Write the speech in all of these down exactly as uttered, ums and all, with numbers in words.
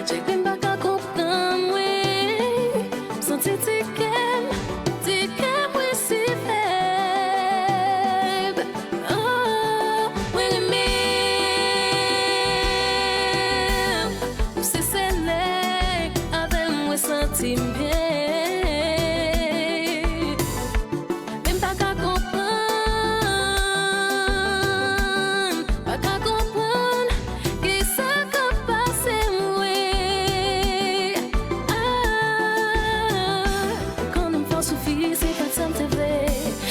Cheri m pa ka konprann mwen. M santi ti kè m, ti kè mwen si fèb. Oh, mwen renmen w. Ou se sèl nèg avè m mwen santi m byen. Men m pa ka konprann, pa ka konprann kisa k ap pase mwen. Ah, ou konnen m fò soufri, se pa t sa m te vle.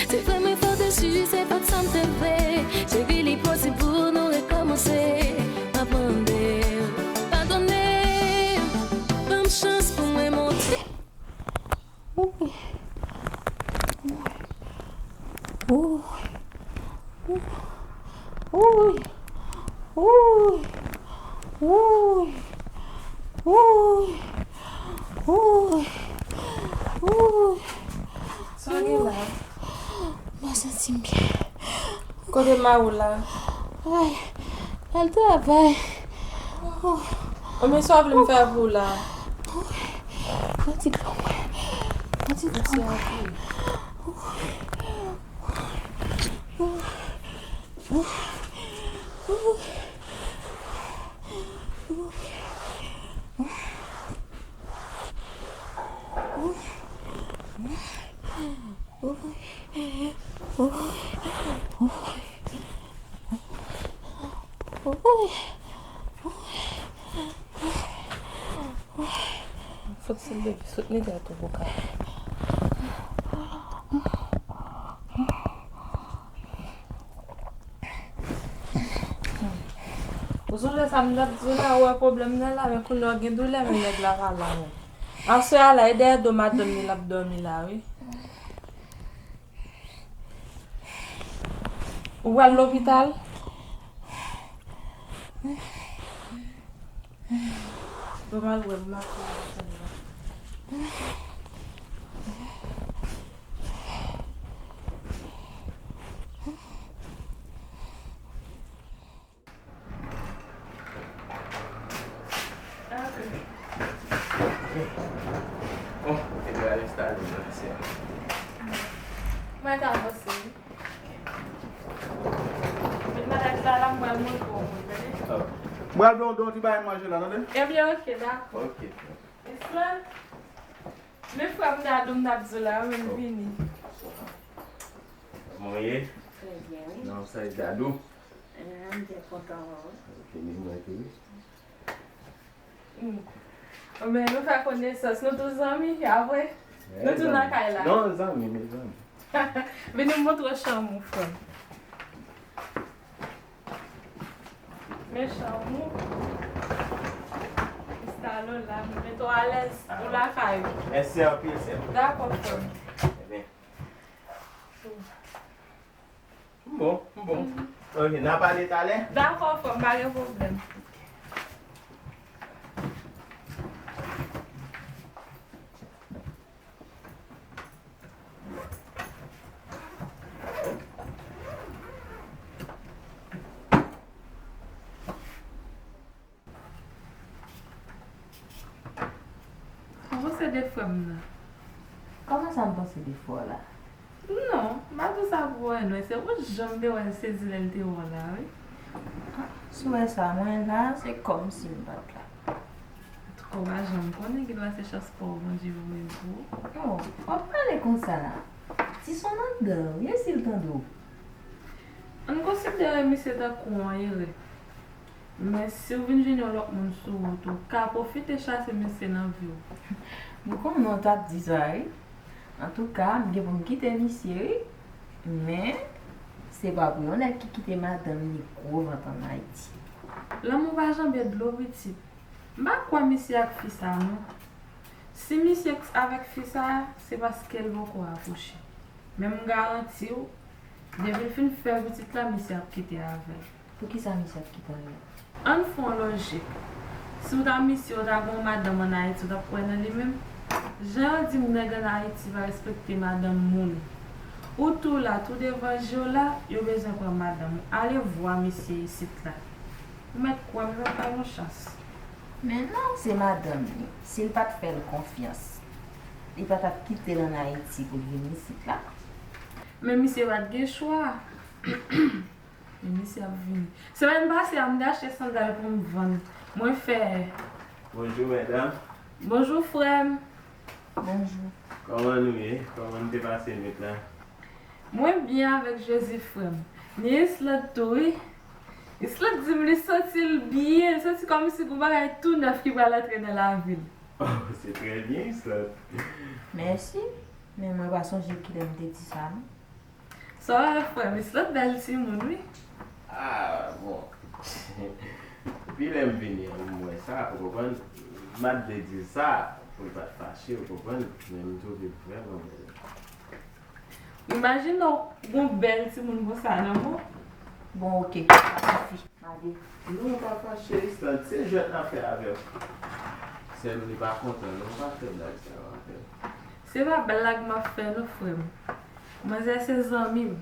Se vre mwen fò desi, se pa t sa m te vle. Cheri, li posib pou nou rekòmanse. M ap mande w padone m, ban m chans pou mwen monte. Woy. Woy. Woy. Sa gen la? M pa santi m byen. Kote mari w la? Ay, l al travay. Oh. Konbyen swa w vle m fè pou w la? Yon ti dlo mwen. Yon ti dlo mwen. Fòk se leve sot nete a tou pou ka. Ou sonje sa m t ap di w la, ou wè pwoblèm nan la, men kounye a w gen doulè, men nèg la pa la, men. Aswè a la, e dèyè do madanm li l ap dòmi la, wi. Ou pral lopital? Bon, m al wè m ap wè. Bon, e pral enstale nan sèl. Mwen ka avanse, wi. Met malèt la, la, m pral montre w, tande? M pral ba w, ba w ti bagay manje la, tande? Ebyen, oke, dakò. Oke. Isla, men frè m Dadou m t ap di w la, men l vini. Kòman w ye? Trè byen, wi. Non, sa e Dadou. Ah, m byen kontan wè w. Ok, li mwen tou wi. Hmm. Men nou fè konesans, nou tou zanmi, apre? Nou tou nan kay la. Non, zanmi, mezanmi. Vin nou montre w chanm ou, frè m. Men chanm ou. Instale w la, nou mete w alèz, ou lakay ou. Mèsi anpil, sè m. Dakò, frè m. Ebyen. M bon, m bon. Ok, n a pale talè. Dakò, frè m, pa gen pwoblèm. Ou panse de frè m nan? Kòman sa m panse de frè w la? Non, m pa di w sa pou wè non, se ou janm te wè l sezi lè l te wè w la, wi. Ah, si w wè sa, mwen la, se kòmsi m pa t la. Antouka, w pa janm konnen, gendwa se chans pa w Bondye voye l pou ou. Oh, w ap pale konsa la. Ti son anndan, wi, e si l tande w? Ann konsidere misye tankou yon erè. Men si w vin jwenn yon lòt moun sou wout ou, ka pwofite chase misye nan vi w. M konnen w t ap di sa, wi. Antouka, m gen pou m kite misye, wi. Men, se pa pou yon nèg ki kite madanm li gwo vant ann Ayiti. Lanmou pa janbe dlo, pitit. M pa kwè misye ak fi sa, non. Si misye avèk fi sa, se paske l poko akouche. Men m garanti w, depi l fin fè pitit la, misye ap kite avè l. Poukisa misye ap kite avè l? Ann fè yon lojik. Si w ta misye, w ta gen yon madanm ann Ayiti, w t ap kwè nan li menm? Jan yo di m nèg ann Ayiti pa respekte madanm moun. Ou tou la, tou devan je w la, yo bezwen pran madanm ou. Ale vwa misye isit la. Ou mèt kwè m, li p ap ba nou chans. Men non, se madanm li. Si l pa t fè l konfyans, li pa t ap kite l ann Ayiti pou l vin isit la. Men misye pa t gen chwa. Men misye ap vini. Semèn pase a, m te achte sandal pou m vann. Mwen fè. Bonjou, medam. Bonjou, frè m. Bonjou. Kòman nou ye? Kòman nou te pase nwit la? Mwen byen avèk Jezi, frè m. Ni Islande tou, wi. Islande di m li santi l byen, li santi kòmsi gon bagay tou nèf ki pral antre nan lavi l. Oh, se trè byen, Islande. Mèsi, men mwen pa sonje kilè m te di sa, non. Sa w wè, frè m, Islande bèl timoun, wi. Ah, bon. Depi lè m vini an, m wè sa, ou konprann? M ap vle di l sa pou l pa t fache, ou konprann? Men m twouve l vrèman bèl. Imajine w gon bèl timoun konsa nan men w. Bon, oke, sa sifi. M ale. Non, pa fache, Islande. Se jwèt n ap fè avè w. Sè m, li pa kontan, non. Pa fè blag sa yo avè l. Se pa blag m ap fè, non, frè m. Manzè se zanmi m.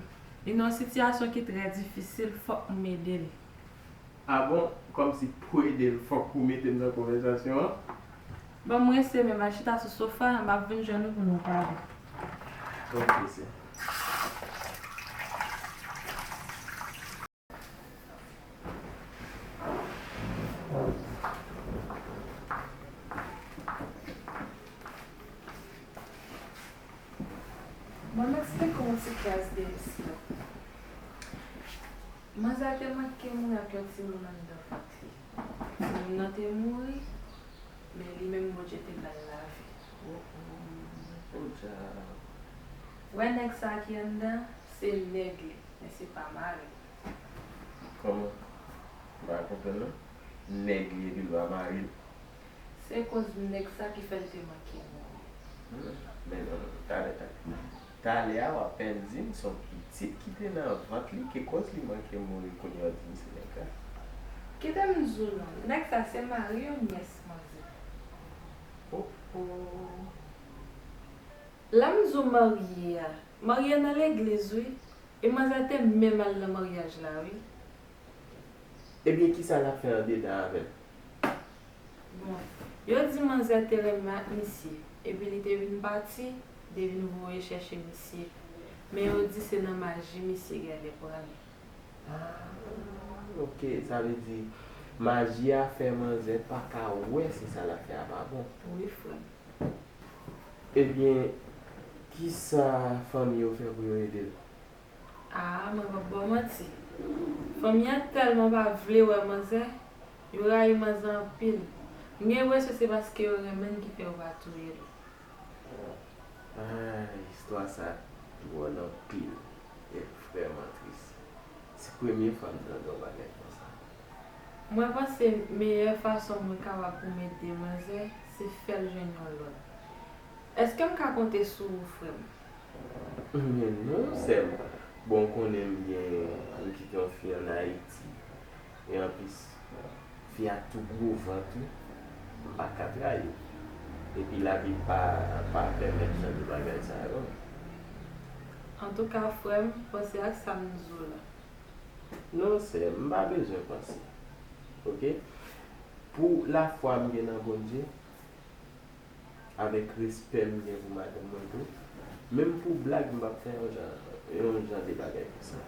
Li nan yon sitiyasyon ki trè difisil, fòk m ede l. Ah bon? Kòmsi pou ede l, fòk ou mete m nan konvèsasyon an? Ban m rese, men m al chita sou sofa a, m ap vin jwenn ou pou nou pale. Ok, sè. Ban m eksplike w yon ti kras de istwa. Manzè te manke mouri ak yon timoun anndan vant li. Timoun nan te mouri, men li menm Bondye te ba l lavi. Oh, oh, podyab. Wè nèg sa ki anndan, se nèg li, men se pa mari l. Kòman? M pa konprann non. Nèg li epi l pa mari l. Se koz nèg sa ki fè l te manke mouri. Hmm, men non, non, talè, talè. Talè a w apèn di m se yon pitit ki te nan vant li ki koz li manke mouri, kounye a w di m se nèg la. Kite m di w non, nèg sa se mari yon nyès manzè. Oh, oh. Lè m di w marye a, marye nan legliz wi, e manzè te menm al nan maryaj la wi. Ebyen, kisa l ap fè andedan avè l? Bon, yo di manzè te renmen ak misye, epi li te vin pati, li te vin voye chèche misye. Men yo di se nan maji misye genlè pran li. Ah, ok, sa vle di maji a fè manzè pa ka wè si sa l ap fè a pa bon. Wi, frè m. Ebyen, kisa fanmi yo fè pou yo ede l? Ah, mwen p ap ba w manti. Fanmi an tèlman pa vle wè manzè, yo rayi manzè anpil. M gen enpresyon se paske yo renmen l ki fè yo pa touye l. Ah, istwa sa dwòl anpil. E vrèman tris. Se premye fwa m tande yon bagay konsa. Mwen panse meyè fason mwen kapab pou m ede manzè, se fè l jwenn yon lòt. Èske m ka konte sou ou, frè m? Men non, sè m. Bon, ou konnen m gen, m kite yon fi ann Ayiti. E anplis, fi a tou gwo vant wi. M pa ka trayi l. Epi Labib pa, pa pèmèt jan de bagay sa yo. Antouka, frè m, panse ak sa m di w la. Non, sè m, m pa bezwen panse. Oke? Pou lafwa m gen nan Bondye, avèk respè m gen pou madanm mwen tou, menm pou blag, m p ap fè yon jan, yon jan de bagay konsa.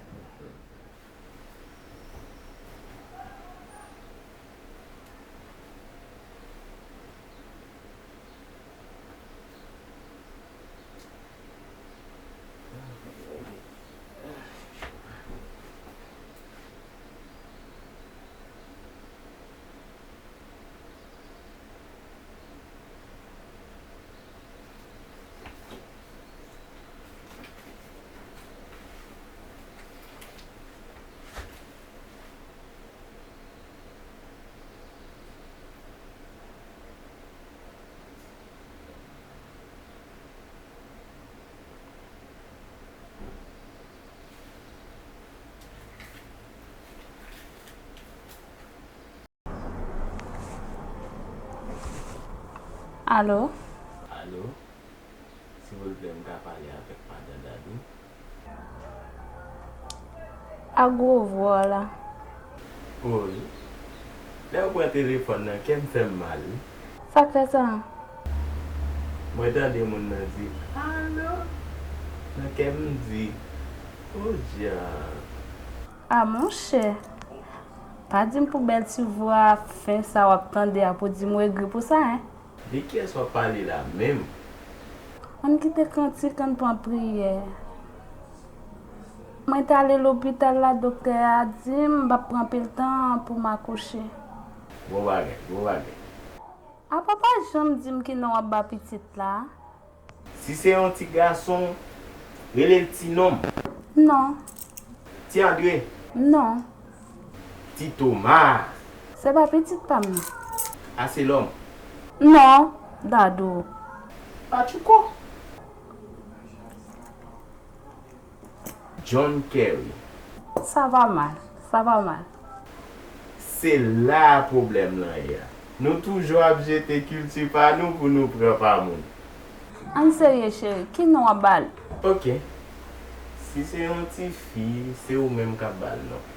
Alo? Alo? Silvouplè, m ka pale avèk madan Dadou? ak gwo vwa w la. Woy, lè w pran telefòn nan, kè m fè m mal wi. Sa k fè sa? Mwen tande moun nan di, "Alo?" Nan kè m, m di, "O djab." A monchè, pa di m pou bèl ti vwa fen sa w ap tande a pou di m w egri pou sa, en. De kiyès w ap pale la menm? Ann kite kantik, ann pran priyè. Mwen t ale lopital la, doktè a di m m p ap pran anpil tan pou m akouche. Bon bagay, bon bagay. Apa w pa janm di m ki non w ap ba pitit la? Si se yon ti gason, rele l Ti Nonm. Non. Ti Andre. Non. Ti Toma. Se pa pitit pa m nan. Aselòm. Non, Dadou. Patchouko. John Kerry. Sa pa mal, sa pa mal. Se la pwoblèm lan ye a. Nou toujou ap jete kilti pa nou pou nou pran pa moun. Ann serye, cheri, ki non w ap ba l? Oke. Si se yon ti fi, se ou menm k ap ba l non.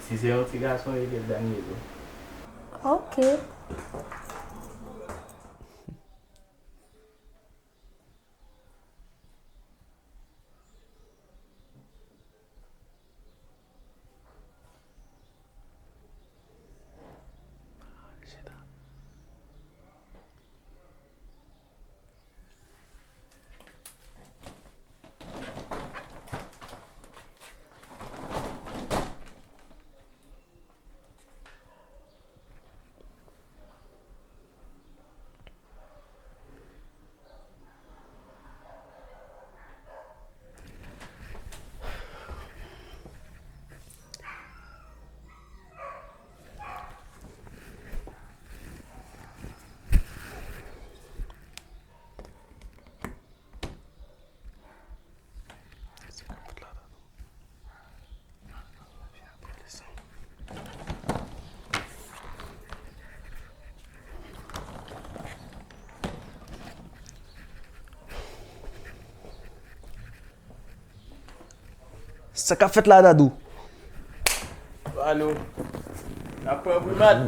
Si se yon ti gason, rele l Danielo. Oke. Sa k ap fèt la, Dadou? Alo. N ap pran primad.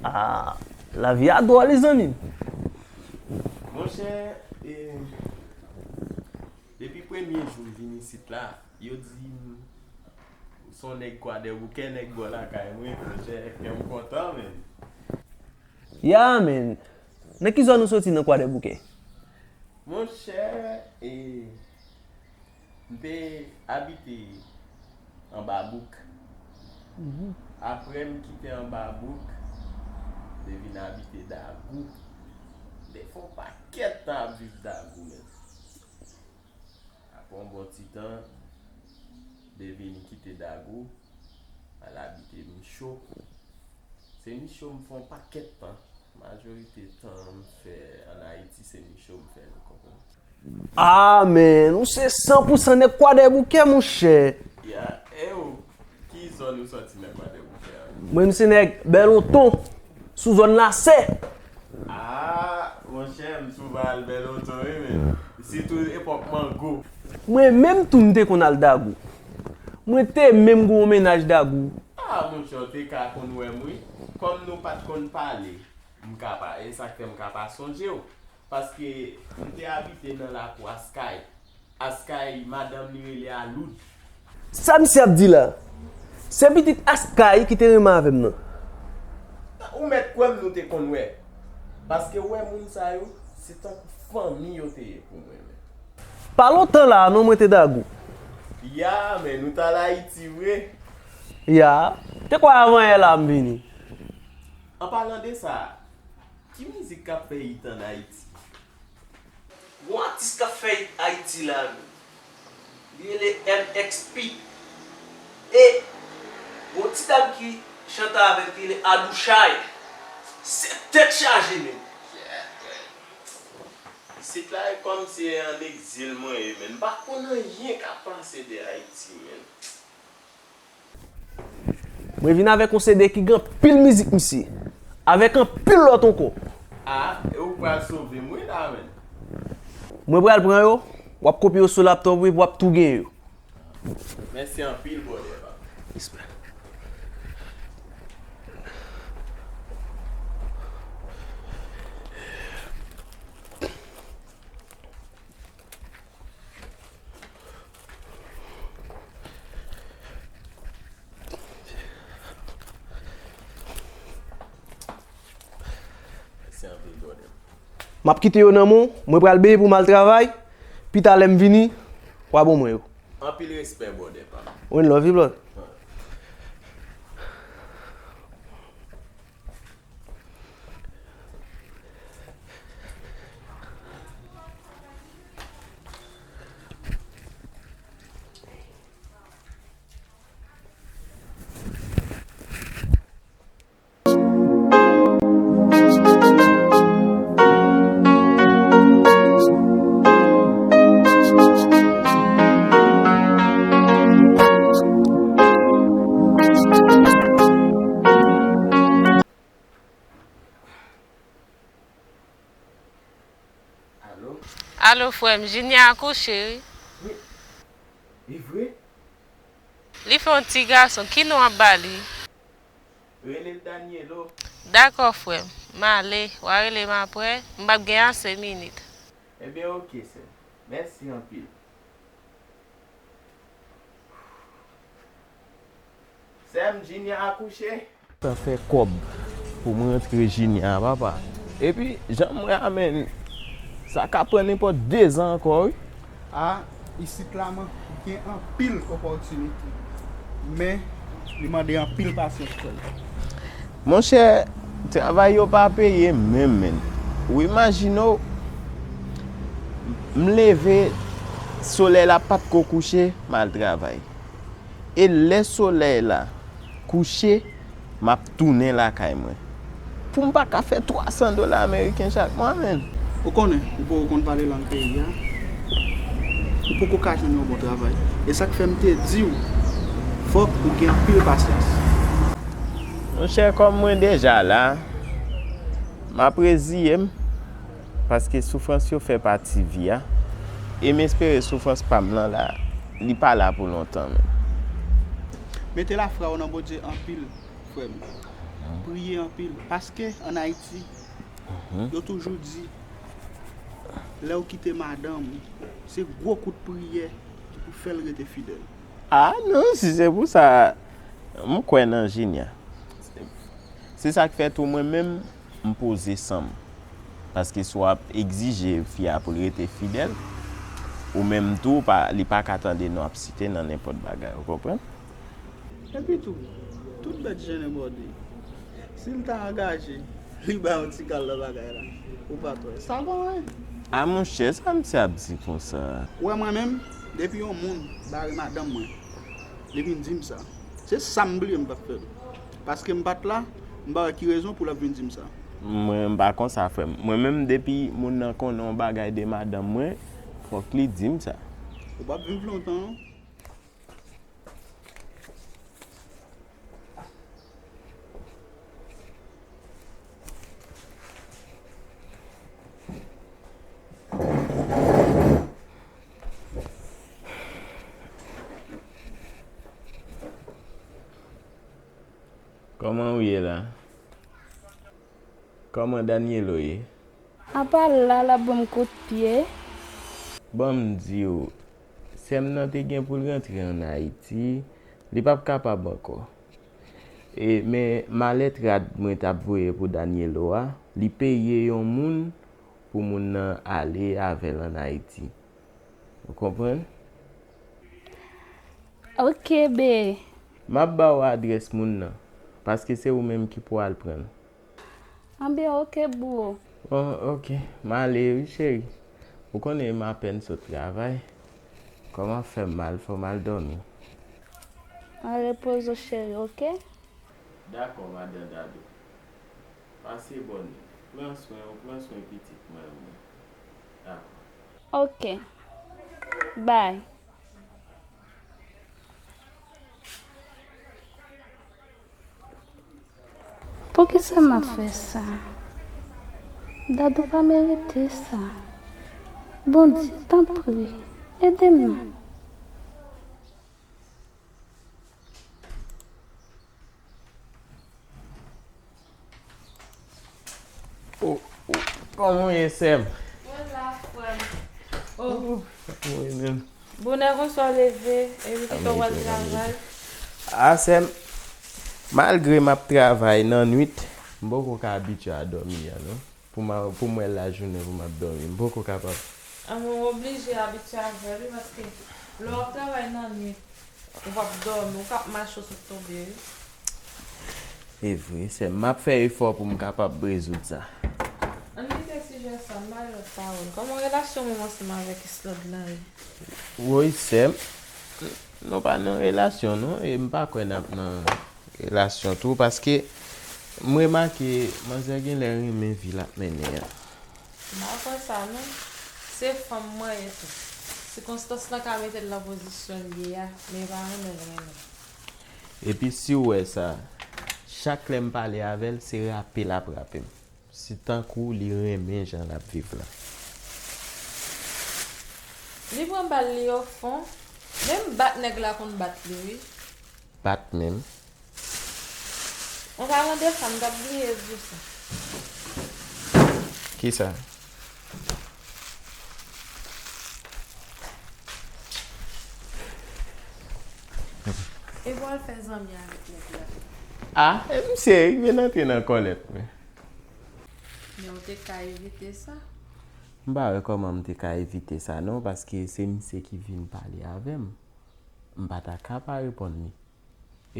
Ah, lavi a dwòl, zanmi m. Monchè, e, depi premye jou m vin isit la, yo di m ou se yon nèg Kwadèboukè, nèg bò lakay mwen, monchè, kè m kontan, menn. Ya, menn. Nan ki zòn ou soti nan Kwadèboukè? Monchè, e, m te abite Anba Bouk. Mhm. Apre m kite Anba Bouk, m te vin abite Dagou. M te fè yon pakèt tan ap viv Dagou, menn. Apre yon bon ti tan, m te vin kite Dagou, al abite Micho. Se Micho m fè yon pakèt tan. Majorite tan m fè ann Ayiti, se Micho m fè l, ou konprann? Ah, menn, ou se san pou san nèg Kwadèboukè, monchè. Ya, e ou, ki zòn ou sòti nan Kwadèboukè a? Mwen, m se nèg Bèlonton, sou zòn Lasè. Ah, monchè, m souvan al Bèlonton, wi, menn. Sitou epòk mango. Mwen menm tou, m te konn al Dagou. Mwen te menm gen yon mennaj Dagou. Ah, monchè, w te ka konn wè m, wi. Kòm nou pa t konn pale, m ka pa, e sa k fè m ka pa sonje w. Paske m te abite nan lakou Askay. Askay, madanm li rele Aloud. Sa misye ap di la? Se pitit Askay ki te renmen avè m nan. Ou mèt kwè m, nou te konn wè. Paske w wè moun sa yo, se tankou fanmi yo te ye pou mwen, menn. Pa lontan la a non mwen te Dagou. Ya, men nou t al Ayiti vre. Ya, te kwè avan yè la a m vini. An palan de sa, ki mizik k ap fè it ann Ayiti? Gon atis k ap fè it Ayiti la, li rele M X P. E gon ti dam ki chante avè l ki rele Adouchay. Se tèt chaje, menn. Isit la, e kòmsi e ann egzil mwen ye, menn. M pa konn anyen k ap pase de Ayiti, menn. Mwen vin avèk yon C D ki gen anpil mizik misye, avèk anpil lòt ankò. Ah, e ou pral sove m wi la, menn. Mwen pral pran yo, W ap kopye yo sou laptop ou epi w ap tou gen yo. Mèsi anpil, brother, papa. Respè. Mèsi anpil, brother. M ap kite yo nan men w, mwen pral beye pou m al travay, pita lè m vini, w a ban mwen yo. Anpil respè, brother, pa m. One love, wi, brother. Alo? Alo, frè m, Jinya akouche, wi. Wi. Li vre? Li fè yon ti gason, ki non w ap ba li? Rele l Danielo. Dakò, frè m. M ale, w a rele m apre. M p ap gen ase minit. Ebyen, oke, sè m. Mèsi anpil. Sè m, Jinya akouche. Sa fè kòb pou m rantre Jinya a, papa. Epi, jan m wè a, menn, sa ka pran nenpòt dezan ankò, wi. A, isit la, man, gen anpil opòtinite. Men, li mande anpil pasyans, frè m. Monchè, travay yo pa peye menm, menn. Ou imajine w, m leve, solèy la pa t ko kouche, m al travay. E lè solèy la kouche, m ap tounen lakay mwen. Pou m pa ka fè twa san dola ameriken chak mwa, menn. Ou konnen, ou poko konn pale lang peyi a. Ou poko ka jwenn yon bon travay. E sa k fè m te di w, fòk ou gen anpil pasyans. Monchè, kòm mwen deja la, m ap reziye m. Paske soufrans yo fè pati vi a, e m espere soufrans pa m lan la, li pa la pou lontan menm. Mete lafwa w nan Bondye anpil, frè m. Priye anpil, paske ann Ayiti, yo toujou di, lè w kite madanm ou, se gwo kout priyè ki pou fè l rete fidèl. A non, si se pou sa, m kwè nan Jinya. Se sa k fè tou mwen menm, m poze san m. Paske si w ap egzije fi a pou l rete fidèl, ou menm tou, pa, li pa ka tande non ap site nan nenpòt bagay, ou konprann? Epi tou, tout bèt jennen bòde. Si l ta angaje, li bay yon ti kal nan bagay la, ou pa t wè. Sa pa anyen. A monchè, sa misye ap di konsa? Ou wè mwen menm, depi yon moun bare madanm mwen, li vin di m sa. Se sa m bliye m pa t fè l. Paske m pa t la, m pa wè ki rezon pou l ap vin di m sa. Mwen, m pa konsa, frè m. Mwen menm, depi moun nan konnen yon bagay de madanm mwen, fòk li di m sa. Ou p ap viv lontan, non. Kòman ou ye la? Kòman Danielo ye? Apa l la, l ap ban m kout pye? Ban m di w, sè m nan te gen pou l rantre ann Ayiti, li p ap kapab ankò. E, men malèt rad mwen t ap voye pou Danielo a, li peye yon moun pou moun nan ale avè l ann Ayiti. Ou konprann? Ok, bee. M ap ba w adrès moun nan, paske se ou menm ki pou al pran l. Anben, ok, boo. Bon, ok. M ale wi, cheri. Ou konnen m apèn sot travay. Kò m ap fè m mal, fò m al dòmi. An repoze w, cheri, ok? Dakò, madan Dado. Pase bòn nwit. Pran swen w, pran swen pitit mwen, wi. Dakò. Ok. Bye. Poukisa m ap fè sa? Dadou pa merite sa. Bondye, tanpri, Ede m non. Oh, oh, kòman w ye, sè m? Mwen la, frè m. Oh. Oh, kòman w ye menm? Bonè konsa w leve, epi kite w al travay. Ah, sè m, malgre m ap travay nan nwit, m poko ka abitye a dòmi a, non. Pou m a, pou m wè lajounen pou m ap dòmi. M poko kapab. Ah, mwen oblije abitye avè l, wi, paske lè w ap travay nan nwit, ou p ap dòmi, ou k ap mache, w sot tonbe, wi. E vre, sè m, m ap fè efò pou m kapab rezoud sa. Ann kite sijè sa, m ba l lòt pawòl. Kòman relasyon w menm ansanm avèk Islande la ye? Woy, sè m, nou pa nan relasyon, non, e m pa kwè n ap nan relasyon tou, paske m remake manzè genlè renmen vi l ap mennen an. M pa kwè sa non. Se fanm mwen ye tou. Sikonstans lan ka mete l nan pozisyon l ye a, men li pa renmen l renmen. Epi si w wè sa, chak lè m pale avè l, se rape l ap rape m. Se tankou li renmen jan l ap viv la. Li pran bal li ofon. Menm bat nèg la konn bat li, wi. Bat menm? An palan de sa, m t ap bliye di w sa. Kisa? E pou al fè zanmi avèk nèg la. Ah, e misye vin antre nan kòlèt mwen. Men w te ka evite sa. M pa wè kòman m te ka evite sa non, paske se misye ki vin pale avè m. M pa ta ka pa reponn li.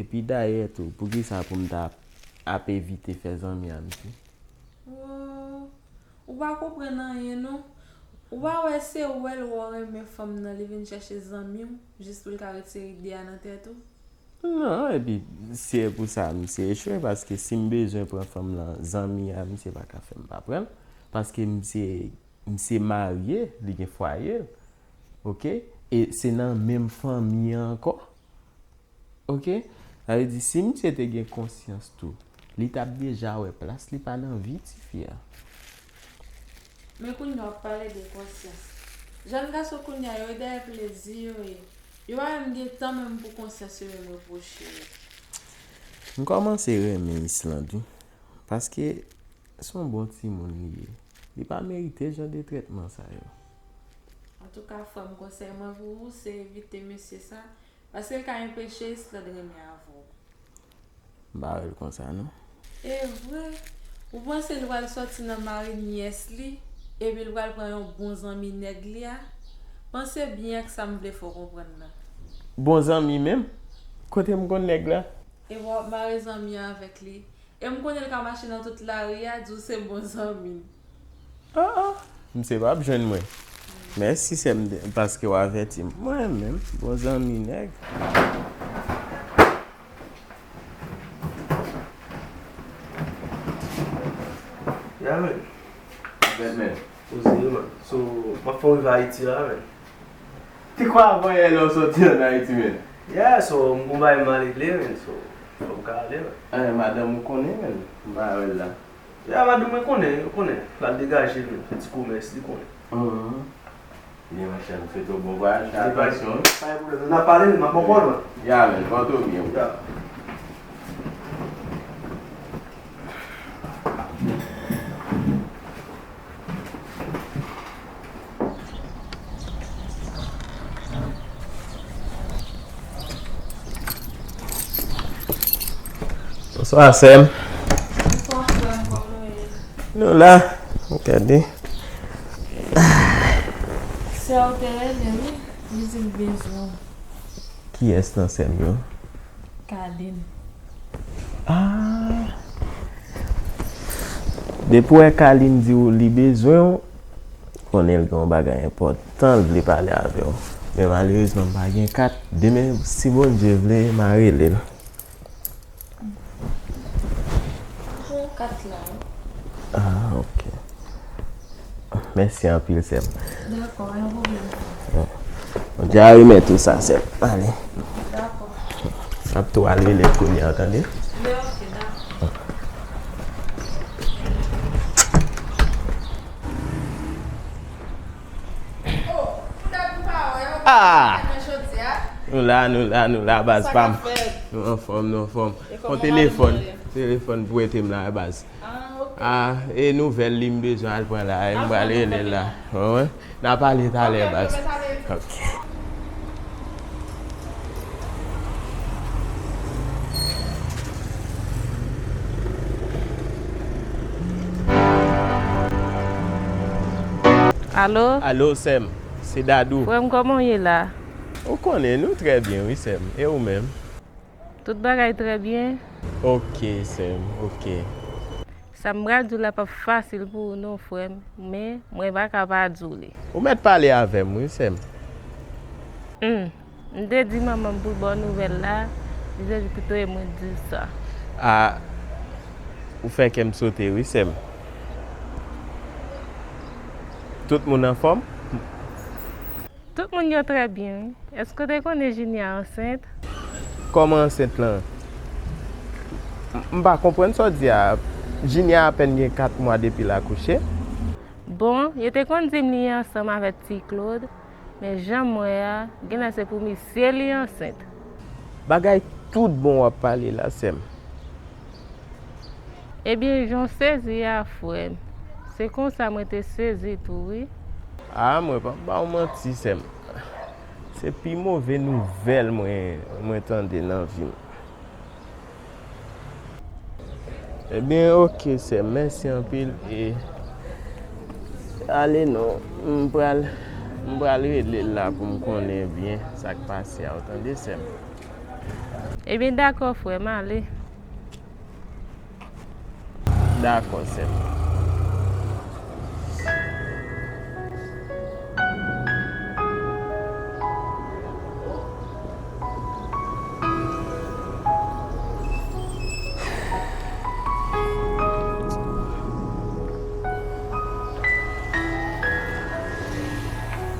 Epi dayè tou, poukisa pou m ta ap evite fè zanmi a misye? Wo, ou pa konprann anyen non. Ou pa wè se wè l wè w renmen fanm nan, li vin chèche zanmi w, jis pou l ka retire ide a nan tèt ou? Non, epi se pou sa misye echwe, paske si m bezwen pran fanm lan, zanmi a misye pa ka fè m pa pran l, paske misye, misye marye, li gen fwaye l, oke? E se nan menm fanmi an ankò, oke? Sa vle di, si misye te gen konsyans tou, li t ap deja wè plas li pa nan vi tifi a. Men kounye a w ap pale de konsyans. Jèn gason kounye a yo, e dèyè plezi yo ye. Yo pa menm gen tan menm pou konsyans yo menm repwoche yo. M kòmanse renmen Islande, wi. Paske se yon bon timoun li ye. Li pa merite jan de trètman sa yo. Antouka, frè m, konsèy mwen pou ou, se evite mesye sa, paske l ka enpeche Islande renmen avè w. M pa wè l konsa, non. E vre? Ou panse l pral sòti nan mari nyès li, epi l pral pran yon bon zanmi nèg li a? Panse byen ak sa m vle fè w konprann nan. Bon zanmi menm? Kote m konn nèg la? E w ap mare zanmi an avèk li. E m konnen l ka mache nan tout lari a, di w se bon zanmi l. Ah, ah. Misye p ap jwenn mwen. Mèsi, sè m, paske w avèti m. Mwen menm, bon zanmi nèg. Yeah, man. Batman. Poze, man. So, m ap fè w rive Ayiti la, man. Te kwè avan yè lè w sòti ann Ayiti, man? Yeah, so, m gon bagay m al regle, man. So, fò m ka ale, man. Eh, madanm ou konnen, man. M pa wè l la. Ya, madanm mwen konnen, yo konnen. L al degaje l, fè ti komès, li konnen. Mhm. Byen, monchè, nou swete w bon vwayaj, fè atansyon. Pa gen pwoblèm, n ap pale, m ap pran kòl mwen. Ya, men, pòte w byen, wi. Ya. Bonswa, sè m. Bonswa, frè m, kòman w ye? Nou la, gade. Sè w te rele, wi. Li di l bezwen w. Kiyès nan sè m yo? Kalin. Ah! Depi w wè Kalin di w li bezwen w, konnen l gen yon bagay enpòtan l vle pale avè w. Men malerezman, m pa gen kat. Demen, si Bondye vle, m a rele l. Bon, kat la, wi. Ah, ok. Mèsi anpil, sè m. Dakò, pa gen pwoblèm. Bondye a remèt ou sa, sè m. Ale. Dakò. M ap tou al rele l kounye a, tande? Men ok, dakò. Oh, pou dat m pa wè w, Ah! Nou la, nou la, nou la, baz pa m. Nou anfòm, nou anfòm. Yon telefòn, telefòn pou ete m la, baz. Ah, e nouvèl li m bezwen al pran la, e m pral rele l la. Wi, wi. N a pale talè, baz. Ok. Alo? Alo, sè m. Se Dadou. Frè m, kòman w ye la? Ou konnen, nou trè byen, wi, sè m. E ou menm? Tout bagay trè byen. Ok, sè m, ok. Sa m pral di w la p ap fasil pou ou non, frè m, men mwen pa ka pa di w li. Ou mèt pale avè m, wi, sè m. Humm, m te di manman m pou l ba w nouvèl la, li te di plito e mwen di l sa. Ah, ou fè kè m sote, wi, sè m. Tout moun anfòm? Tout moun yo trè byen, wi. Èske w te konnen Jinia ansent? Kòman ansent lan? M, m pa konprann sa w di a. Jinia apèn gen kat mwa depi l akouche. Bon, yo te konn di m li ansanm avèk Ti Claude, men jan m wè a, genlè se pou misye li ansent. Bagay tout bon w ap pale la, sè m. Ebyen, jan w sezi a, frè m, se konsa mwen te sezi tou, wi. Ah, mwen p ap ba w manti, sè m. Se pi move nouvèl mwen, mwen tande nan vi m. Ebyen, ok, sè m, mèsi anpil. E, ale non, m pral, m pral rele l la pou m konnen byen sa k pase a, w tande, sè m? Ebyen, dakò, frè m, ale. Dakò, sè m.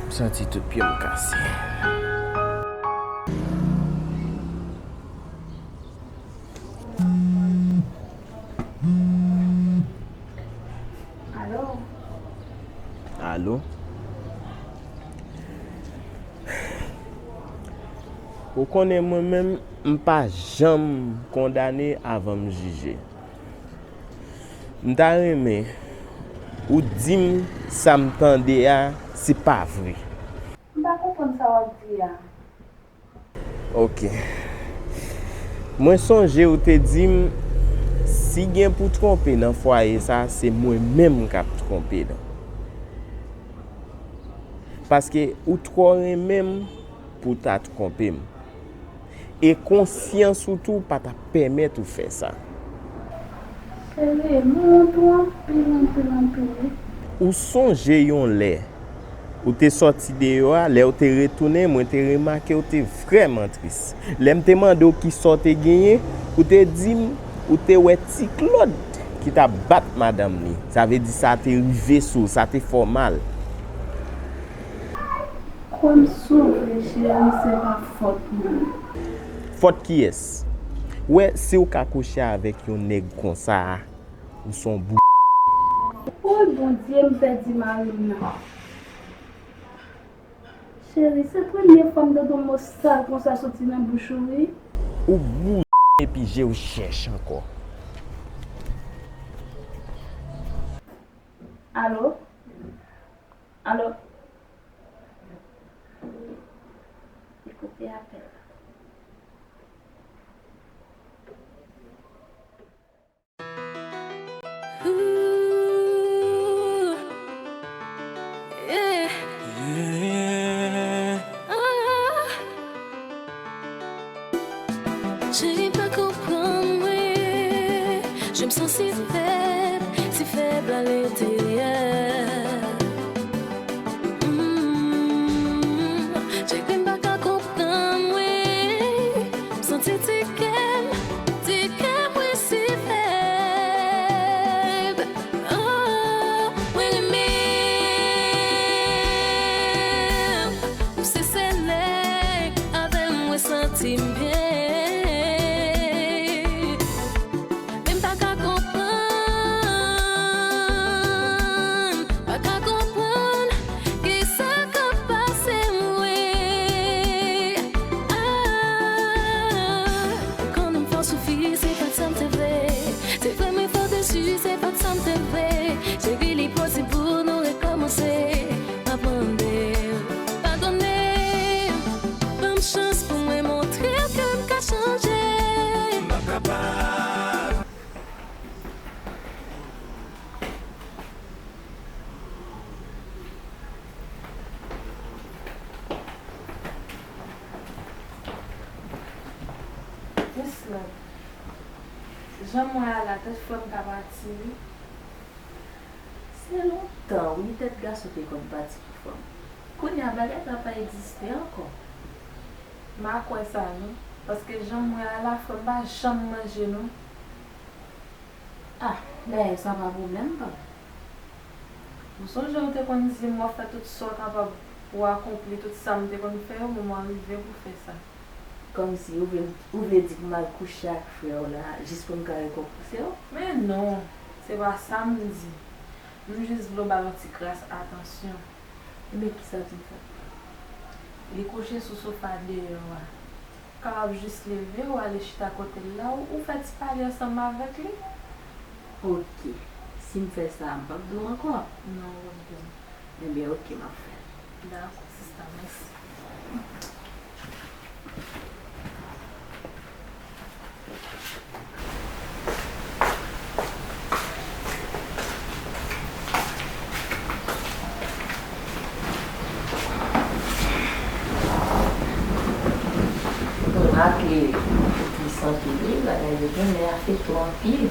M santi tout pye m kase. Alo? Alo? Ou konnen mwen menm, m pa janm kondane avan m jije. M ta renmen ou di m sa m tande a, se pa vre. M pa konprann sa w ap di a. Ok. Mwen sonje ou te di m, si gen pou twonpe nan fwaye sa, se mwen menm k ap twonpe l. Paske ou twò renmen m pou w ta twonpe m. E konsyans ou tou pa t ap pèmèt ou fè sa. Cheri, m wont ou anpil, anpil, anpil, wi. Ou sonje yon lè ou te sòti deyò a, lè w te retounen, mwen te remake w te vrèman tris. Lè m te mande w kisa w te genyen, ou te di m ou te wè Ti Claude ki t ap bat madanm li. Sa vle di sa te rive sou w, sa te fè w mal. Kwè m sou vre, cheri, se pa fòt mwen. Fòt kiyès? Ou wè, si w ka kouche avèk yon nèg konsa a, ou s on bou. Woy, Bondye, m pèdi mari m nan. Cheri, se premye fwa m tande yon mo sal konsa soti nan bouch ou, wi. Ou bou epi je w chèch ankò. Alo? Alo? Li koupe apèl la. Ooh, yeah. Yeah. Ah. Cheri pa konprann mwen, je m santi fèb, si fèb la lentèryè. Mm, cheri m pa ka konprann mwen, m santi ti kè m, ti kè mwen si fèb. Oh, mwen renmen w, se sèl lè avè w mwen santi m byen. Men m pa ka konprann, pa ka konprann kisa k ap pase mwen. Jan m wè a la, tèt frè m ka pati wi. Se lontan wi tèt gason te konn pati pou fanm. Kounye a bagay sa pa egziste ankò. M pa kwè sa non. Paske jan m wè a la, frè m pa janm manje non. Ah, dayè sa pa pwoblèm pa m. Ou sonje ou te konn di m w ap fè tout sa w kapab pou w akonpli tout sa m te konn fè yo, men w rive pou fè sa. Kòmsi ou vle, ou vle di pou m al kouche ak frè w la jis pou m ka rekonpanse w? Men non, se pa sa m di. M jis vle w ba l yon ti kras atansyon. Ebyen kisa ti frè? Li kouche sou sofa deyò a. Ou kapab jis leve, ou ale chita kote l la, ou, ou fè ti pale ansanm avèk li. Oke. Si m fè sa, m p ap di w ankò? Non, ou p ap di m. Ebyen, oke, m ap fè l. Dakò, sista, mèsi. Remake, ou te santi li, bagay yo genlè afekte w anpil.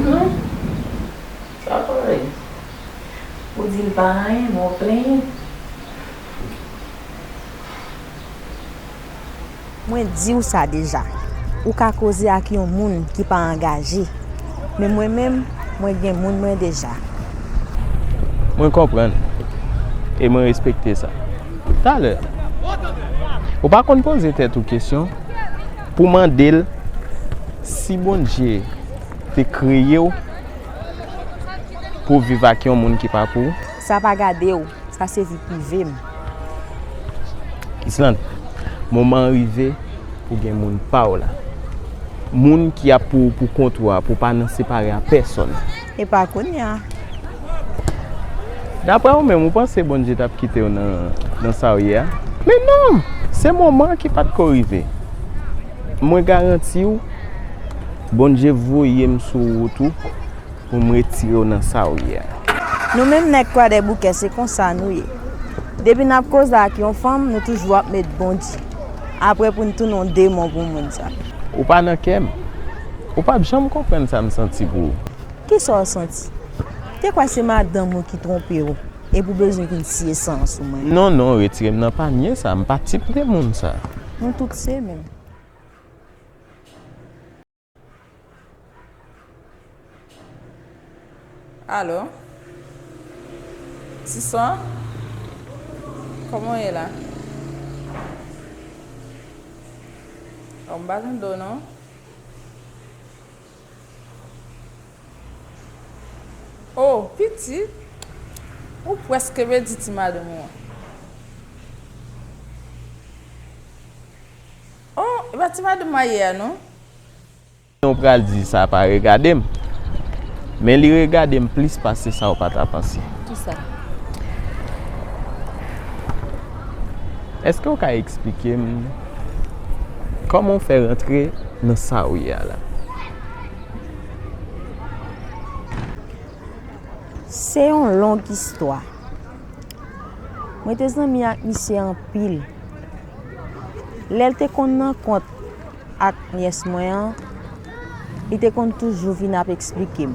Non, sa pa anyen. Ou di l pa anyen, men w plenyen. Mwen di w sa deja. Ou ka koze ak yon moun ki pa angaje. Men mwen menm, mwen gen moun mwen deja. Mwen konprann. E mwen respekte sa. Talè, ou pa konn poze tèt ou kesyon pou mande l si Bondye te kreye w pou w viv ak yon moun ki pa pou ou? Sa pa gade w, sa se vi prive m. Islande, moman an rive pou gen moun pa w la. Moun ki ap pou ou pou kont ou a, pou w pa nan separe a pèsonn. E pa kounye a. Daprè ou menm, ou panse Bondye t ap kite w nan, nan sa w ye a? Men non! Se moman an ki pa t ko rive. Mwen garanti w, Bondye voye m sou wout ou pou m retire w nan sa w ye a. Nou menm nèg Kwadèboukè, se konsa nou ye. Depi n ap koze ak yon fanm, nou toujou ap met Bondye. Apre pou n tounen yon demon pou moun sa. Ou pa nan kè m. Ou p ap janm konprann sa m santi pou ou. Kisa w santi? Te kwè se madanm ou ki twonpe w, epi w bezwen vin siye san sou mwen. Non, non, retire m nan panye sa, m pa tip de moun sa. Nou tout se menm. Alo? Siswa? Kòman w ye la? Oh, m pa tande w non. Oh, pitit! Ou prèske pèdi ti madanm ou an. Oh, e pa ti madanm marye a non? Ou pral di sa pa regade m. Men li regade m plis pase sa w pa ta panse. Kisa? Èske w ka eksplike m kòman w fè rantre nan sa w ye a la? Se yon long istwa. Mwen te zanmi ak misye anpil. Lè l te konn nan kont ak nyès mwen an, li te konn toujou vin ap eksplike m.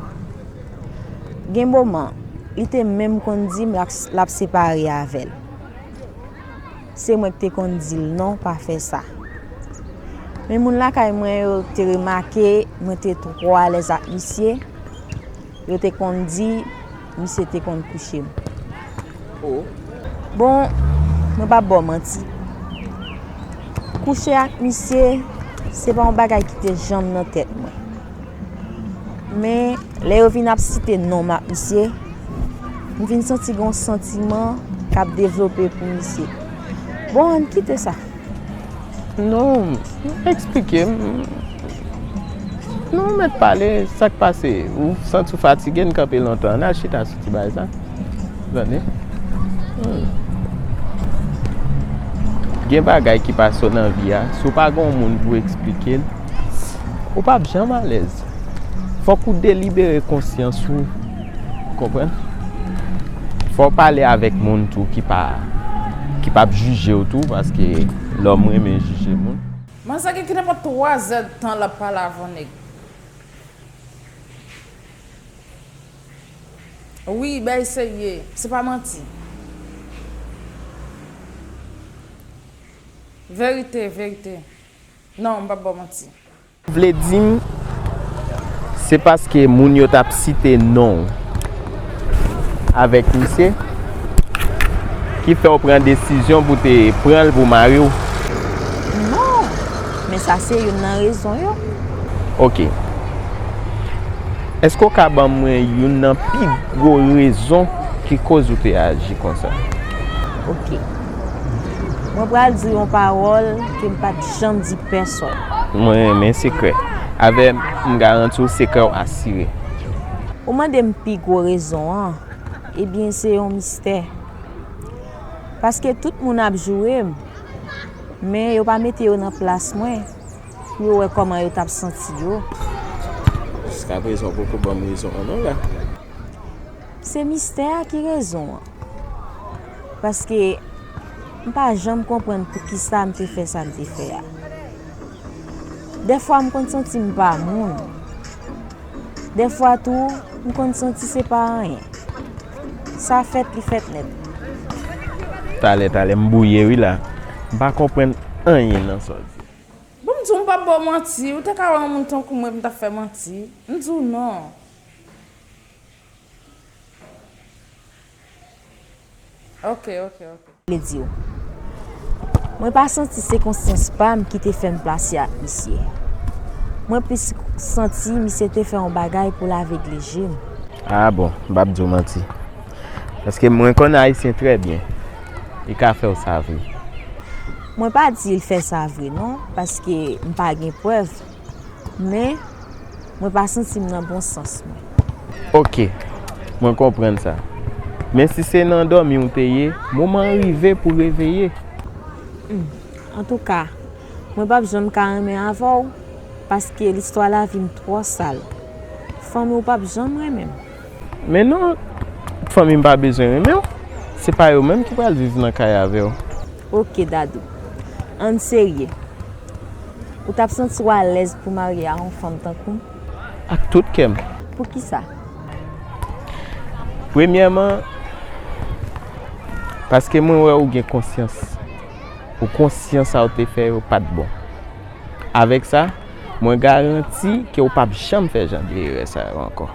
Gen moman, li te menm konn di m l ap, l ap separe avè l. Se mwen ki te konn di l non, pa fè sa. Men moun lakay mwen yo te remake mwen te twò alèz ak misye. Yo te konn di misye te konn kouche m. Oh. Bon, mwen p ap ba w manti. Kouche ak misye, se pa yon bagay ki te janm nan tèt mwen. Men, lè yo vin ap site non m ak misye, m vin santi gen yon santiman k ap devlope pou misye. Bon, ann kite sa. Non, eksplike m. Non, mèt pale, sa k pase? Ou santi w fatige, n kanpe lontan. Ann al chita sou ti bagay sa. Tande? Hmm. Gen bagay ki pase w nan vi a, si w pa gen yon moun pou eksplike l, ou p ap janm alèz. Fòk ou delibere konsyans ou. Konprann? Fò w pale avèk moun tou ki pa, ki p ap jije w tou, paske lòm renmen jije moun. Manzè gen ki nenpòt twa zèdtan l ap pale avè yon nèg. Wi, bèy serye, se pa manti. Verite, verite. Non, m p ap ba w manti. Vle di m, se paske moun yo t ap site non w avèk misye ki fè w pran desizyon pou te pran l pou mari w? Non, men sa se youn nan rezon yo. Oke. Èske w ka ban mwen youn nan pi gwo rezon ki koz ou te aji konsa? Oke. Mwen pral di w yon pawòl ke m pa t janm di pèsonn. Mwen renmen sekrè. Avè m, m garanti w sekrè w asire. Ou mande m pi gwo rezon an, ebyen se yon mistè. Paske tout moun ap joure m, men yo pa mete yo nan plas mwen pou yo wè kòman yo t ap santi yo. Jiskaprezan w poko ban m rezon an non la. Se mistè a ki rezon an. Paske m pa janm konprann poukisa m te fè sa m te fè a. Dèfwa m konn santi m pa moun. Dèfwa tou, m konn santi se pa anyen. Sa fèt, li fèt nèt. Talè, talè, m bwouye wi la. M pa konprann anyen nan sa w di. Bon, m di w, m p ap ba w manti. Ou te ka wè yon moun tankou mwen, m t ap fè manti. M di w non. Ok, ok, ok. Vle di w. Mwen pa santi se konsyans pa m ki te fè m plase ak misye. Mwen plis santi misye te fè yon bagay pou l avegle je m. Ah bon, m p ap di w manti. Paske mwen konn Ayisyen trè byen. Li ka fè w sa vre. Mwen pa di l fè sa vre non, paske m pa gen prèv. Men, mwen pa santi m nan bon sans mwen. Ok, mwen konprann sa. Men si se nan dòmi w te ye, moman an rive pou reveye. Hmm. Antouka, mwen p ap janm ka renmen avè w, paske listwa lavi m twò sal. Fanmi w p ap janm renmen m. Men non, fanmi m pa bezwen renmen w. Se pa yo menm ki pral viv nan kay avè w. Ok, Dadou. Ann serye. Ou t ap santi w alèz pou marye a yon fanm tankou m? Ak tout kè m. Poukisa? Premyèman, paske mwen wè ou gen konsyans. Ou konsyan sa w te fè yo pa t bon. Avèk sa, mwen garanti ke w p ap janm fè jan de erè sa yo ankò.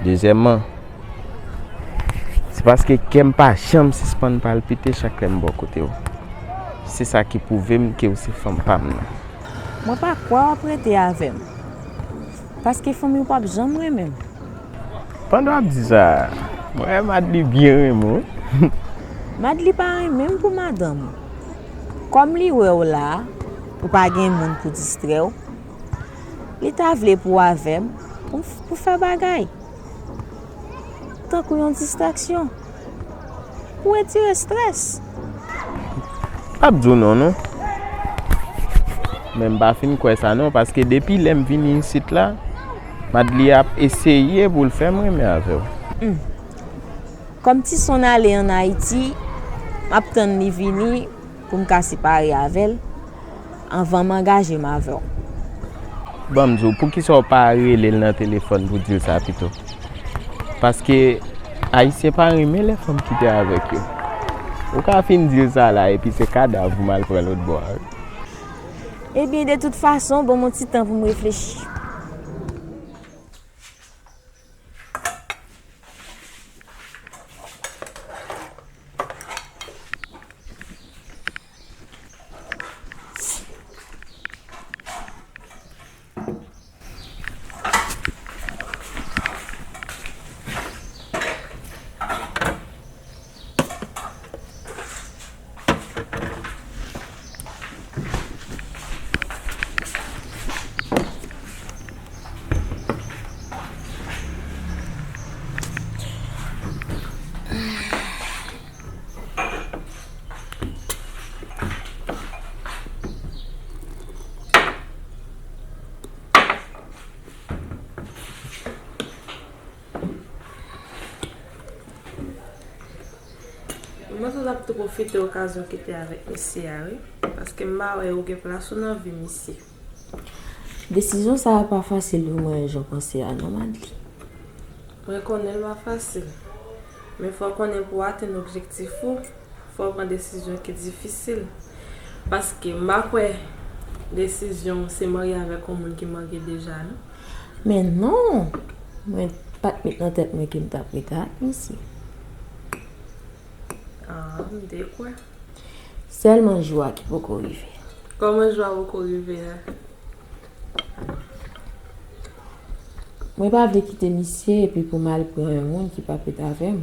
Dezyèmman, se paske kè m pa janm sispann palpite chak lè m bò kote w. Se sa ki pwouve m ke w se fanm pa m nan. Mwen pa kwè w ap rete avè m. Paske fanmi w p ap janm renmen m. Pandan w ap di sa, mwen wè Madly byen renmen w wi. Madly pa renmen m pou madanm ou. Kòm li wè w la, ou pa gen moun pou distrè w, li ta vle pou w avè m, pou, pou fè bagay. Tankou yon distraksyon. Pou retire estrès. M p ap di w non, non. Men m pa fin kwè sa non, paske depi lè m vini isit la, Madly ap eseye pou l fè m renmen avè w. Hmm. Kòm Tison ale ann Ayiti, m ap tann li vini pou m ka separe avè l anvan m angaje m avè w. Ban m di w, poukisa w pa rele l nan telefòn pou di l sa pito? Paske Ayisyen pa renmen lè fanm kite avèk yo. Ou ka fin di l sa la, epi se kadav ou m al pran lòt bò a wi. Ebyen, de tout fason, ban m yon ti tan pou m reflechi. Mwen tou ap tou pwofite okazyon ki te avèk mesye a wi, Paske m pa wè ou gen plas ou nan vi misye. Desizyon sa a pa fasil pou mwen jan w panse a non, Madly. Mwen konnen l pa fasil, men fò w konnen pou w atenn objektif ou, fò w pran desizyon ki difisil. Paske m pa kwè desizyon w se marye avèk yon moun ki marye deja, non. Men non! Mwen pa t met nan tèt mwen ke m t ap rete ak misye. Ah, m te kwè. Sèlman jou a ki poko rive. Kòman jou a poko rive a? Mwen pa vle kite misye epi pou m al pran yon moun ki p ap ret avè m.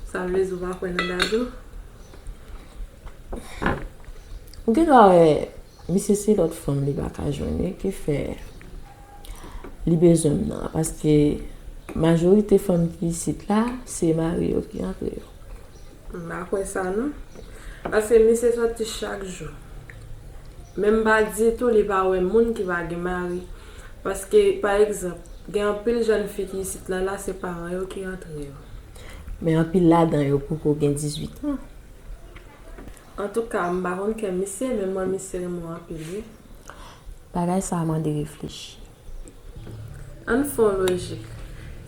Sa vle di ou pa kwè nan Dadou? Ou gen dwa wè, misye se lòt fanm li pa ka jwenn wi ki fè li bezwen m nan, paske majorite fanm ki isit la, se mari yo ki antre yo. M pa kwè sa non. Paske misye sòti chak jou. Men m pa di tou li pa wè moun ki pa gen mari. Paske, pa egzanp, gen anpil jèn fi ki isit la, la se paran yo ki antre yo. Men anpil ladan yo poko gen dizuit an. Antouka, m pa konn kè misye, men mwen misye renmen w anpil wi. Bagay sa a mande reflechi. Ann fè yon lojik.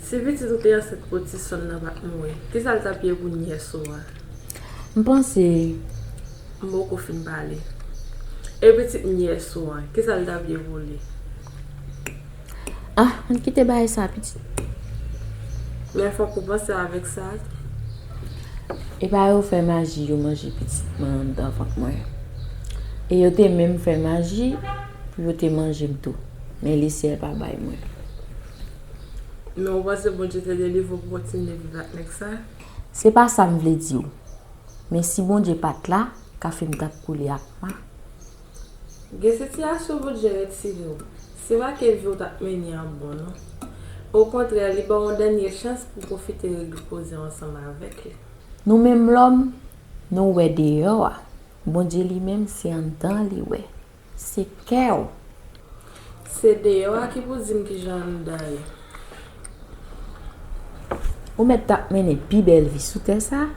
Si pitit ou te ansent pou ti sòn nan pa t mouri, kisa l t ap ye pou nyès ou a? M panse. M poko fin pale. E pitit nyès ou a, kisa l t ap ye pou li? Ah, ann kite bagay sa, pitit. Men fòk ou panse avèk sa tou. E pa yo fè maji, yo manje pitit mwen anndan vant mwen. E yo te menm fè maji pou yo te manje m tou. Men lesyèl pa bay mwen. Men ou panse Bondye te delivre w pou kontinye viv ak nèg sa? Se pa sa m vle di w. Men si Bondye pa t la, kafe m t ap koule ak ma. Gen sitiyasyon Bondye retire w, se pa ke vi w t ap mennen an bon non. Okontrè, li ba w yon dènye chans pou w pwofite repoze w ansanm avèk li. Nou menm lòm, nou wè deyò a. Bondye li menm se anndan li wè. Se kè w. Se deyò a ki pou di m kijan anndan ye. Ou mèt t ap mennen pi bèl vi sou tè sa,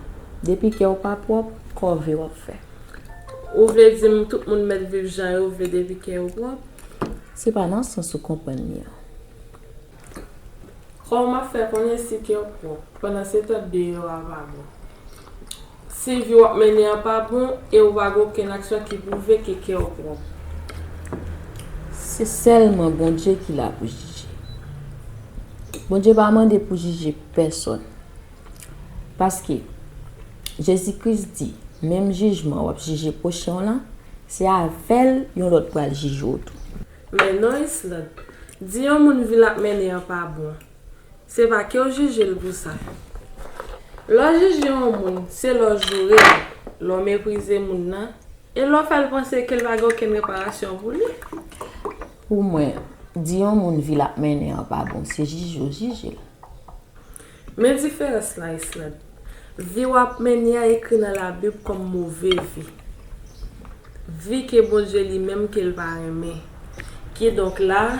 depi kè w pa pwòp, kòve w ap fè. Ou vle di m tout moun mèt viv jan yo vle depi kè yo pwòp? Se pa nan sans ou konprann li an. Kòman w ap fè konnen si kè w pwòp, pandan se tan deyò a pa bon? Si vi w ap mennen an pa bon e ou pa gen okenn aksyon ki pwouve ke kè w pwòp. Se sèlman Bondye ki la pou jije. Bondye pa mande pou jije pèsonn. Paske, Jezi Kris di, menm jijman w ap jije pwochen w lan, se avè l yon lòt pral jije w tou. Men non, Islande, di yon moun vi l ap mennen an pa bon. Se pa ke w jije l pou sa. Lè w jije yon moun, se lè w joure l, lè w meprize moun nan, e lè w fè l panse ke l pa gen okenn reparasyon pou li. Pou mwen, di yon moun vi l ap mennen an pa bon, se jije w jije l. Men diferans lan, Islande. Vi w ap mennen an ekri nan Labib kòm move vi. Vi ke Bondye li menm ke l pa renmen. Kidonk la,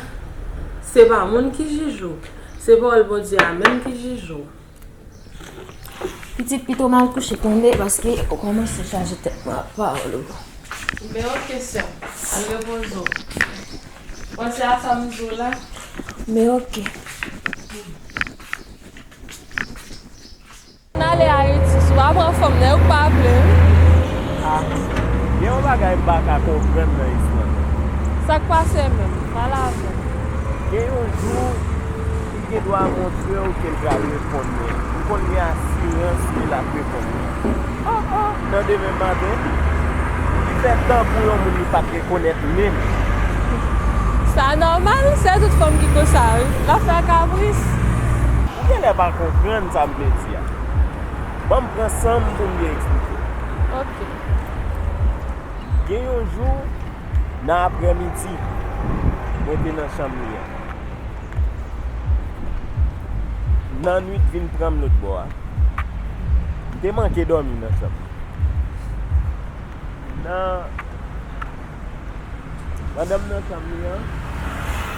se pa moun ki jije w, se pawòl Bondye a menm ki jije w. Pitit, pito m al kouche tande, paske ou kòmanse chaje tèt mwen ak pawòl ou. Men oke, sè m, al repoze w. Panse a sa m di w la. Men oke. Ann ale Ayiti, si w pa pran fanm nan, yo k pa vle wi. Ah, gen yon bagay m pa ka konprann nan Islande. Sa k pase menm? Pale avè m. Gen yon jou, li gen dwa montre w ke l pral reponn mwen. M konn gen asirans ke l ap reponn mwen. Oh, oh. Nan demen maten, li fè tankou yon moun li pa t rekonèt menm. Sa nòmal, se tout fanm ki konsa wi. L ap fè kabris. Ou genlè pa konprann sa m vle di a. Ban m pran san m pou m byen eksplike w. Ok. Gen yon jou, nan aprèmidi, mwen te nan chanm li an. Nan nwit vin pran m lòt bò a. M te manke dòmi nan chanm. Nan, pandan m nan chanm li an,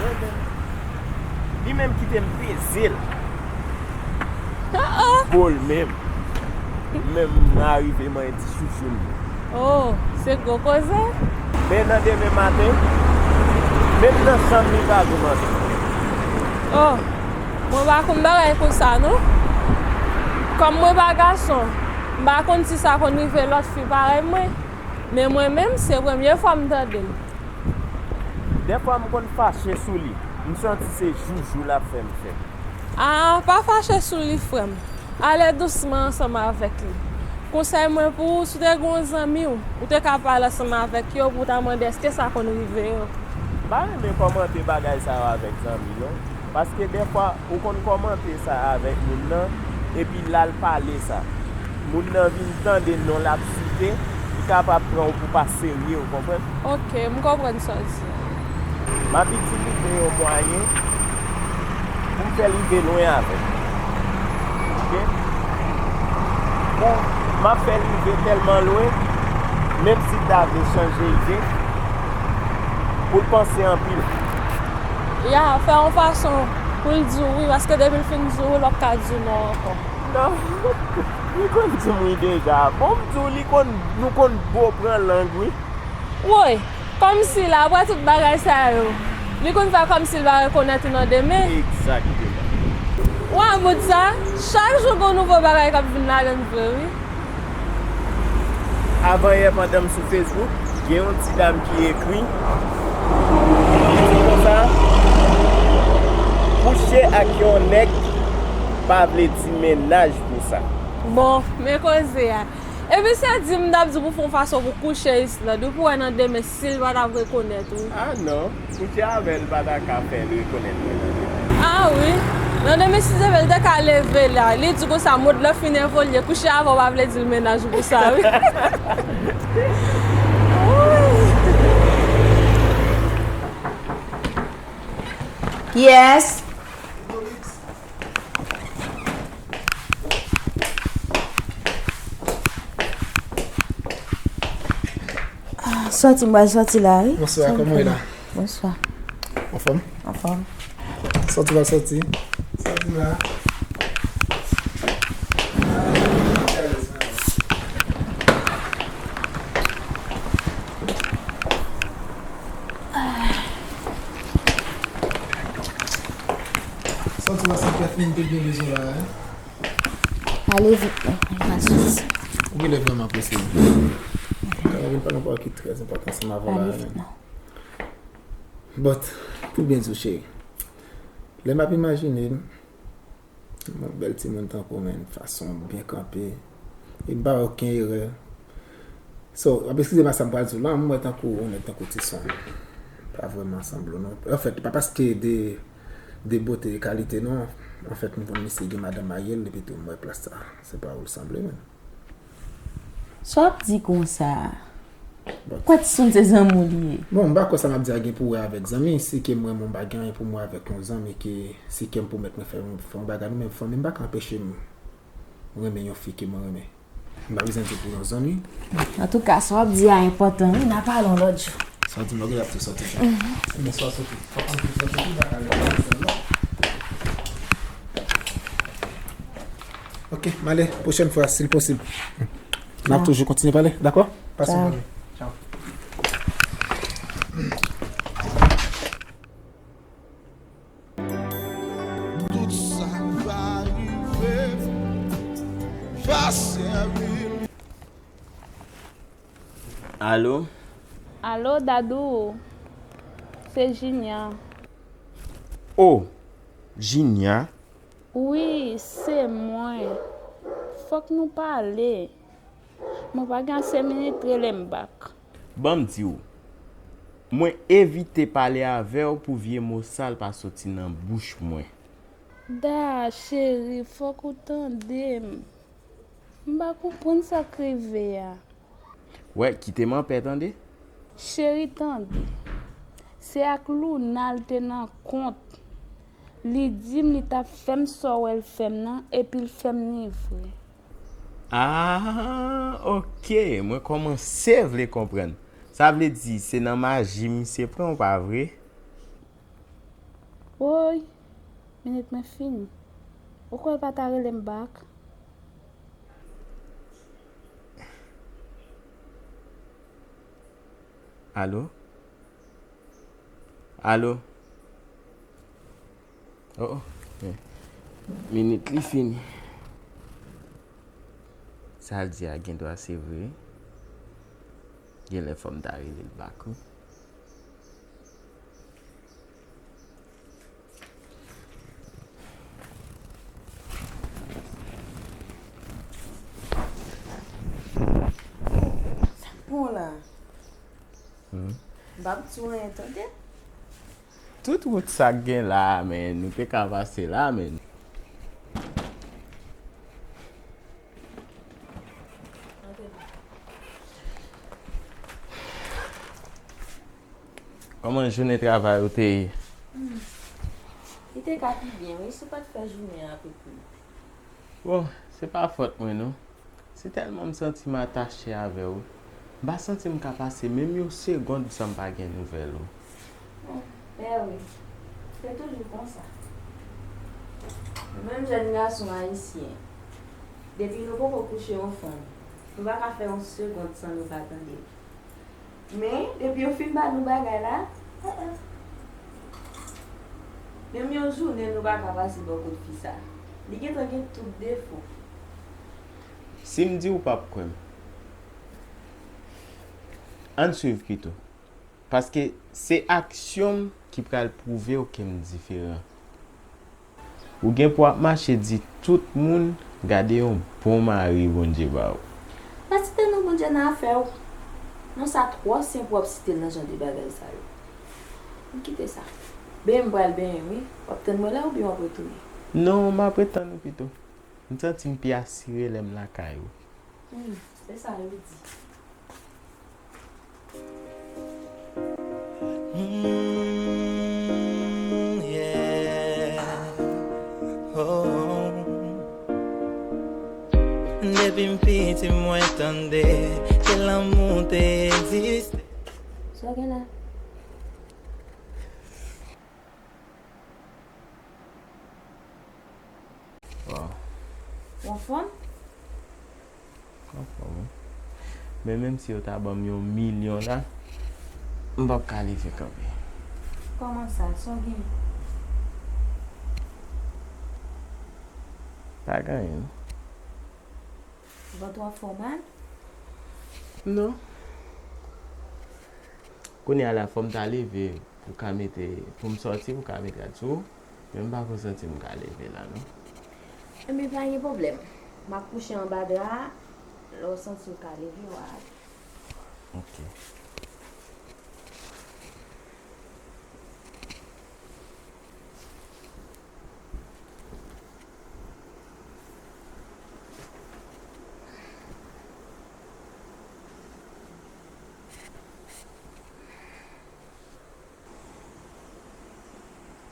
mwen menm, li menm kite m peze l. Oh, oh. Bo l menm. M menm m arive manyen ti chouchoun li. Oh, se gwo koze. Men nan demen maten, menm nan chanm li pa vle mande. Oh, mwen pa konn bagay konsa non. Kòm mwen pa gason, m pa konn si sa konn rive lòt fi parèy mwen. Men mwen menm, se premye fwa m tande l. Dèfwa m konn fache sou li. M santi se joujou l ap fè m fè. Ah, pa fache sou li, frè m. Ale dousman ansanm avèk li. Konsèy mwen pou ou, si w te gen yon zanmi w, ou te ka pale ansanm avèk yo pou w ta mande èske sa konn rive yo. M pa renmen kòmante bagay sa yo avèk zanmi, non. Paske dèfwa, ou konn kòmante sa avèk moun nan, epi l al pale sa. Moun nan vin tande non l ap site, li kapab pran w pou pa serye, ou konprann? Ok, m konprann sa w di. M ap itilize yon mwayen pou m fè l rive lwen avè m. Ok? Bon, m ap fè l rive tèlman lwen, menm si l ta vle chanje ide, pou l panse anpil. Ya, fè yon fason pou l di w wi, paske depi l fin di w wi, l p ap ka di w non ankò. Non. Li konn di m wi deja. Bon, m di w, li konn, nou konn bon pran lang wi. Woy, kòmsi la, apre tout bagay sa yo, li konn fè kòmsi l pa rekonèt ou nan demen. Egzakteman. Wa bout sa, chak jou gon nouvo bagay k ap vin ladan l vre wi. Avanyè, pandan m sou Facebook, gen yon ti dam ki ekri, li di konsa, kouche ak yon nèg pa vle di mennaj pou sa. Bon, men koze a. Epi se di m t ap di pou fè yon fason pou kouche Islande, wi pou wè nan demen si l pa t ap rekonèt ou. Ah non, kouche avè l pa ta ka fè l rekonèt mwen nan demen. Ah wi, nan demen si Dye vle l te ka leve la, li di konsa, mond lan fin evolye, kouche avè w pa vle di l mennaj ou pou sa wi. Yes. Ah, sòti, m pral sòti la, wi. Bonswa, kòman w ye la? Bonswa. Anfòm? Anfòm. Sòti la, sòti. Sòti la. Sòti la, se kèt moun te gen bezwen la, wi. Ale vit non, pa sòti. Ou genlè vrèman prese wi. Kara vin pale yon pawòl ki trè enpòtan ansanm avè w la. Ale vit non. But, pou byen di w, cheri, lè m ap imajine m, yon bèl timoun tankou w, men fason w byen kanpe, e m pa wè okenn erè. So, w ap eskize m a sa m pral di w la, m wè tankou w onèt tankou ti son. Pa vrèman sanble w non. Anfèt, pa paske de, de bote e kalite non. Anfèt, m konn misye gen madanm marye l, epi tou m wè plas sa. Se pa ou l sanble menm. Sa w ap di konsa a? Kwè ti Sonn se zanmi w li ye. Bon, m pa kwè sa m ap di a gen pou wè avèk zanmi. Si ke m renmen yon bagay, anyen pou m wè avèk yon zanmi ke si ke m pwomèt mwen fè yon, fè yon bagay, nou menm fanmi, m pa ka anpeche m renmen yon fi ke mwen renmen. M pa bezwen di pou yon zanmi. Antouka, sa w ap di a enpòtan, wi, n a pale yon lòt jou. Sa w di m la, w gen ap tou sòti. Ebyen, swa sòti. Fòk nou tou sòti tou, pa ka rete ansanm non. Ok, m ale, pwochèn fwa, si l posib. N ap toujou kontinye pale, dakò? Pase bòn. Tchaw. Tout sa k va rive, va sèvi m. Alo? Alo, Dadou? Se Jinya. Oh, Jinya? Wi, se mwen. Fòk nou pale. Mwen pa gen ase minit, rele m bak. Ban m di w, mwen evite pale avè w pou vye mo sal pa soti nan bouch mwen. Da, cheri, fòk ou tande m. M pa konprann sa k rive a. Wè, kite m anpè, tande. Cheri, tande. Se ak Louna l te nan kont. Li di m li t ap fè m sa w wè l fè m nan, epi l fè m ni vre. Ah, ok, mwen kòmanse vle konprann. Sa vle di, se nan maji misye pran w, pa vre? Woy, minit mwen fini. Ou kwè l pa ta rele m bak? Alo? Alo? Oh, oh. Minit li fini. Sa l di a gen dwa se vre. Genlè fò m ta rele l bak, wi. Sa k pran w la? Hmm? M p ap di w anyen, tande? Tout wout sa k gen la a, men, nou te ka pase la, men. Kòman jounen travay ou te ye? Hmm. Li te ka pi byen, wi, si w pa t fè jounen an pi kout. Bon, se pa fòt mwen, non. Se tèlman m santi m atache avè w. M pa santi m ka pase menm yon segonn san m pa gen nouvèl ou. Hmm, bè wi. Se toujou konsa. Nou menm jèn gason ayisyen, depi nou poko kouche yon fanm, nou pa ka fè yon segonn san nou pa tande l. Men, depi yo fin ba nou bagay la, uh-uh. Menm yon jounen nou pa ka pase bò kot fi sa. Li gentan gen tout defo. Si m di w p ap kwè m, ann swiv pito. Paske se aksyon m ki pral pwouve w ke m diferan. Ou gen pou ap mache di tout moun, "Gade yon bon mari Bondye ba w." Pa site non Bondye nan afè w. Non, sa twò senp pou w ap site l nan jan de bagay sa yo. Ann kite sa. Benyen m pral benyen, wi. W ap tann mwen la oubyen w ap retounen? Non, m ap ret tann ou pito. M santi m pi asire lè m lakay ou. Hmm, se sa yo di. Mm, yeah. Oh. Depi m piti, mwen tande ke lanmou te egziste. Sa w gen la? Waw. Ou anfòm? Anfòm, wi. Men menm si yo ta ban m yon milyon la, m p ap ka leve kanpe. Kòman sa? Sa w gen? Pa gen anyen, non. Vant ou ap fè w mal? Non. Kounye a la, fò m ta leve pou ka mete, pou m sòti, pou ka met rad sou ou. Men m pa ko santi m ka leve la, non. Enben, pa gen pwoblèm. M ap kouche anba dra a. Lè w santi w ka leve, w a ale. Ok.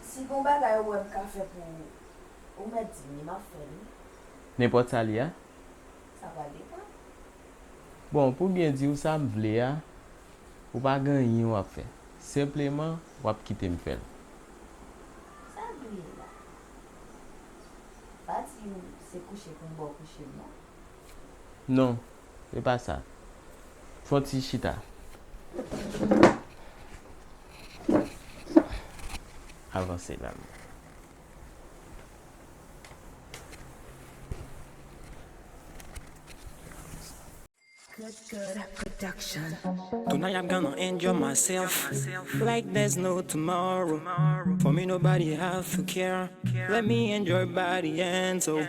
Si gon bagay ou wè m ka fè pou ou, ou mèt di m li, m ap fè l, wi. Nenpòt sa li a? Sa pral depann. Bon, pou byen di w sa m vle a, ou pa gen anyen w ap fè. Senpleman, w ap kite m fè l. Sa l vle la? Pa di w se kouche pou m ba w kouche m non. Non, se pa sa. Fè yon ti chita. Avanse la. Tonight I'm gonna enjoy myself like there's no tomorrow. For me, nobody have to care. Let me enjoy body and soul.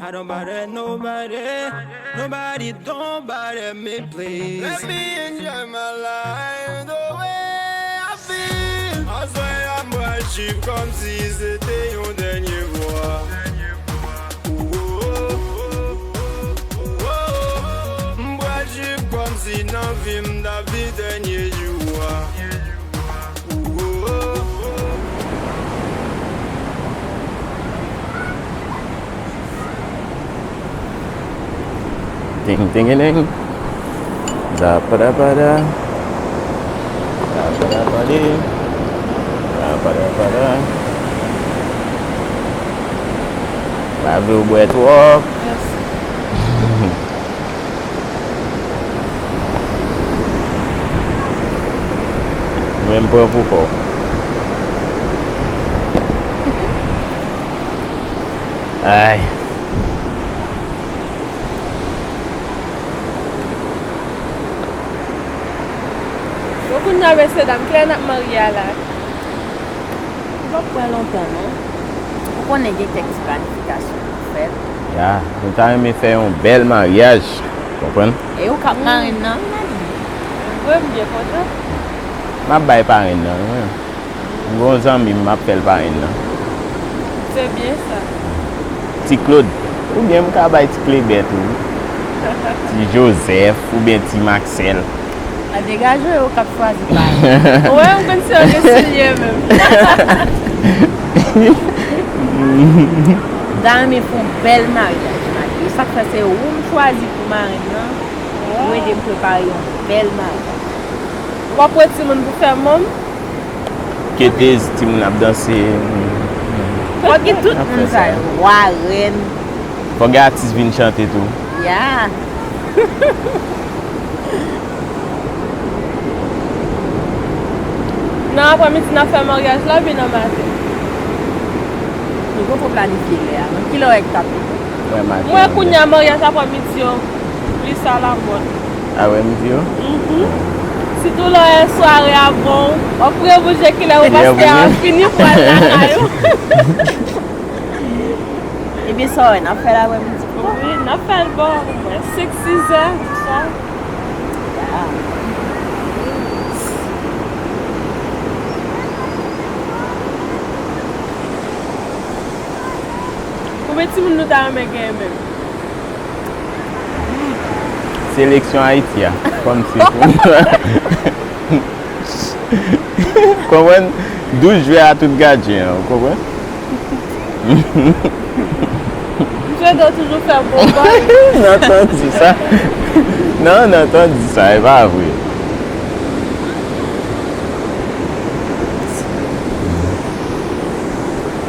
I don't bother nobody. Nobody don't bother me, please. Let me enjoy my life the way I feel. Aswè a m pral chill kòmsi se te yon dènye fwa. M pral viv kòmsi nan vi m t ap viv dènye jou a. Ting, ting, ting. Zapada, pada. Zapada, pade. Zapada, pada. Pa vle w bwè twòp. Mèsi. Men m pran pou kò w. Ay. Bon, kounye a, mesye dam, kilè n ap marye a la? Li p ap pran lontan, non. Ou konnen gen kèk ti planifikasyon pou fèt. Ya, nou ta renmen fè yon bèl maryaj, konprann? E ou k ap marenn nan, wi, Madi? Vre, m byen kontan. M ap bay parenn nan, wi. M gen yon zanmi m, m ap fè l parenn nan. Se byen sa. Ti Claude. Oubyen m ka bay Ti Klebè tou. Ti Joseph, oubyen Ti Maxel. A degaje yo k ap chwazi parenn. Wè, m konn se yo ki silye menm. Dam, e fè yon bèl maryaj, Madi. E sa k fè se ou m chwazi pou marenn nan. Ou ede m prepare yon bèl maryaj. W ap wè timoun pou fè manm. Ketez, timoun ap danse. Fòk gen tout moun sa yo. Wa, rèn. Fòk gen atis vin chante tou. Ya. Nan aprèmidi, n ap fè maryaj la, oubyen nan maten? Nou poko planifye lè a. Men kilè w wè k t ap Wè maten. Mwen kounye a maryaj aprèmidi yo plis alamòd. Aprèmidi yo? Mhm. Sitou lè w wè sware a bon, w ap rebouje kilè ou pastè a fini pou al lakay ou. Ebyen, sa w wè, n ap fè l aprèmidi? Wi, n ap fè l bò, mwen, senk, sis è di swa. Ya. Konbyen timoun nou ta renmen genyen menm? Seleksyon Ayiti a, kòmsi pou konprann, douz jwè a tout gadyen an, ou konprann? M swete w toujou fè bon gòl. Nan tan di sa. Non, nan tan di sa, e pa vre.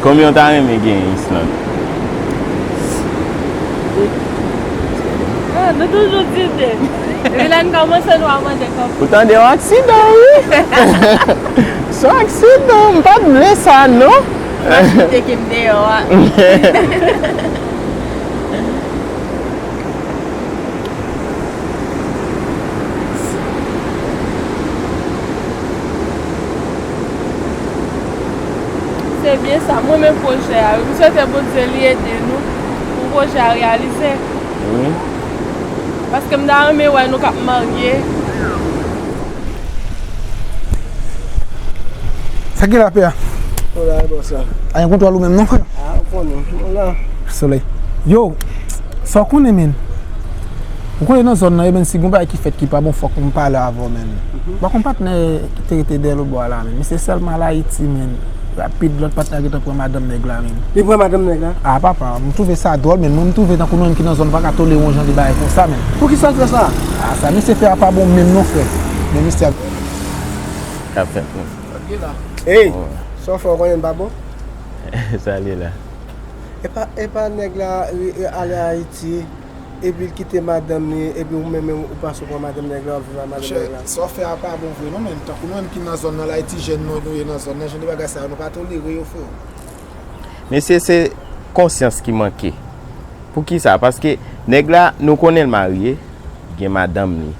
Konbyen w ta renmen genyen, Islande? Ah, nou toujou di de. Depi lè n kòmanse, nou ap mande kòb. Ou tande yon aksidan, wi. Se yon aksidan, m pa t vle sa, non. M ap kite ke m deyò a. Se byen sa, mwen menm pwojè a, wi. M swete Bondye li ede nou pou pwojè a reyalize. Wi. Paske m ta renmen wè nou k ap marye. Sa ki la, pè a? Ou la, e bò sa. A, gen kontwòl ou menm non, frè? A, ou konnen, nou la. Solèy. Yo, sa w konnen, menn? Ou konnen nan zòn nan, yo, menn, si gon bagay ki fèt ki pa bon, fòk m pale avè w, menn. Mhm. Ou pa konn patnè ki te rete dèyè lòt bò a la, menn. Misye sèlman al Ayiti, menn. Rapid, lòt patnè a gentan pran madanm nèg la, menn. Li pran madanm nèg la? A, papa, m twouve sa dwòl, menn. Mwen, m twouve tankou nou menm ki nan zòn, pa ka tolere yon jan de bagay konsa, menn. Poukisa l fè sa? A, sa misye fè a pa bon menm non, frè. Men misye ap K ap fèt, menn. Ey, sa w fè, w konnen m pa bon? Sa li la. Epa, epa nèg la, e, e, ale Ayiti, epi l kite madanm li, epi ou menm, menm ou panse w pran madanm nèg la, w ap viv ak madanm nèg la. Sa w fè a pa bon vre non, menn. Tankou nou menm ki nan zòn nan la, e ti jèn nou, nou ye nan zòn nan, jan de bagay sa yo, nou pa tolere yo, frè. Mesye, se konsyans ki manke. Poukisa? Paske nèg la, nou konnen l marye, gen madanm li.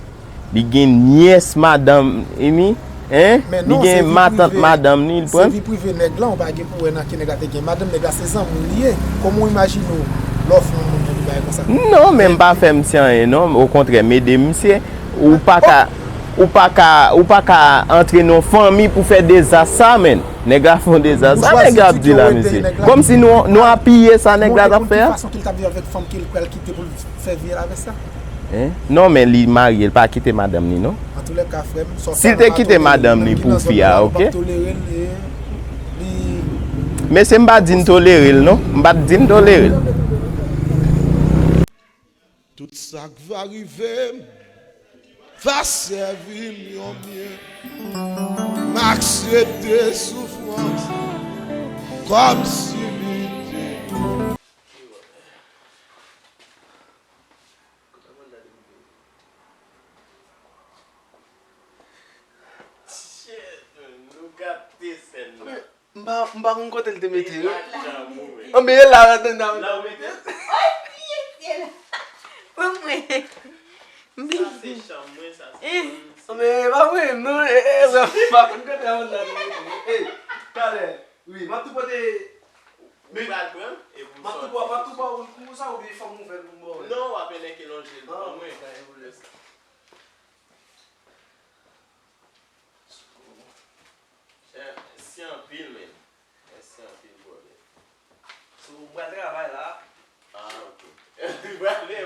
Li gen nyès madanm li, en? Li gen matant madanm li, li pran. Se vi prive nèg la, ou pa gen pou wè nan ki nèg la te gen madanm, nèg la se zanmi w li ye. Kòman w imajine w lè w fè yon moun jan de bagay konsa? Non, men m pa fè misye anyen, non. Okontrè, m ede misye. Ou pa ka, ou pa ka, ou pa ka antre nan yon fanmi pou fè dezas sa, menn. Nèg la fè yon dezas. Sa nèg la ap di la, mesye? Kòmsi nou, nou apiye sa nèg la t ap fè a? Montre pou l ki fason ke l t ap viv avèk fanm ke l pral kite pou l fè vi l avè sa. Hein? Non, men li marye, li pa kite madanm li, non. Antoulèka, frè m, sa w fè a pa tolere. Si l te kite madanm li pou fi a, oke? Mesye, m pa di n tolere l, non. M pa t di n tolere l. Tout sa k va rive m va sèvi m yon byen. M aksepte soufrans kòmsi li te Ah, m pa konn kote l te mete, wi. Anben, e la, la, la, la, la, mete. Pou mwen. M bliye. Sa se chanm mwen, sa se chanm. Anben, e pa mwen, non, e, e, m pa konn kote la, la, mete. E, talè, wi, m ap tou pote. Ou pral pran, e pou m ap tou, m ap tou ba ou kou sa, oubyen fò m ouvè l pou m ba ou. Non, w ap enke lonje l ban mwen. Ah, pa gen pwoblèm. Mèsi anpil, men. Mèsi anpil, brother. So, ou pral travay la? Ah, ok. Ou pral travay.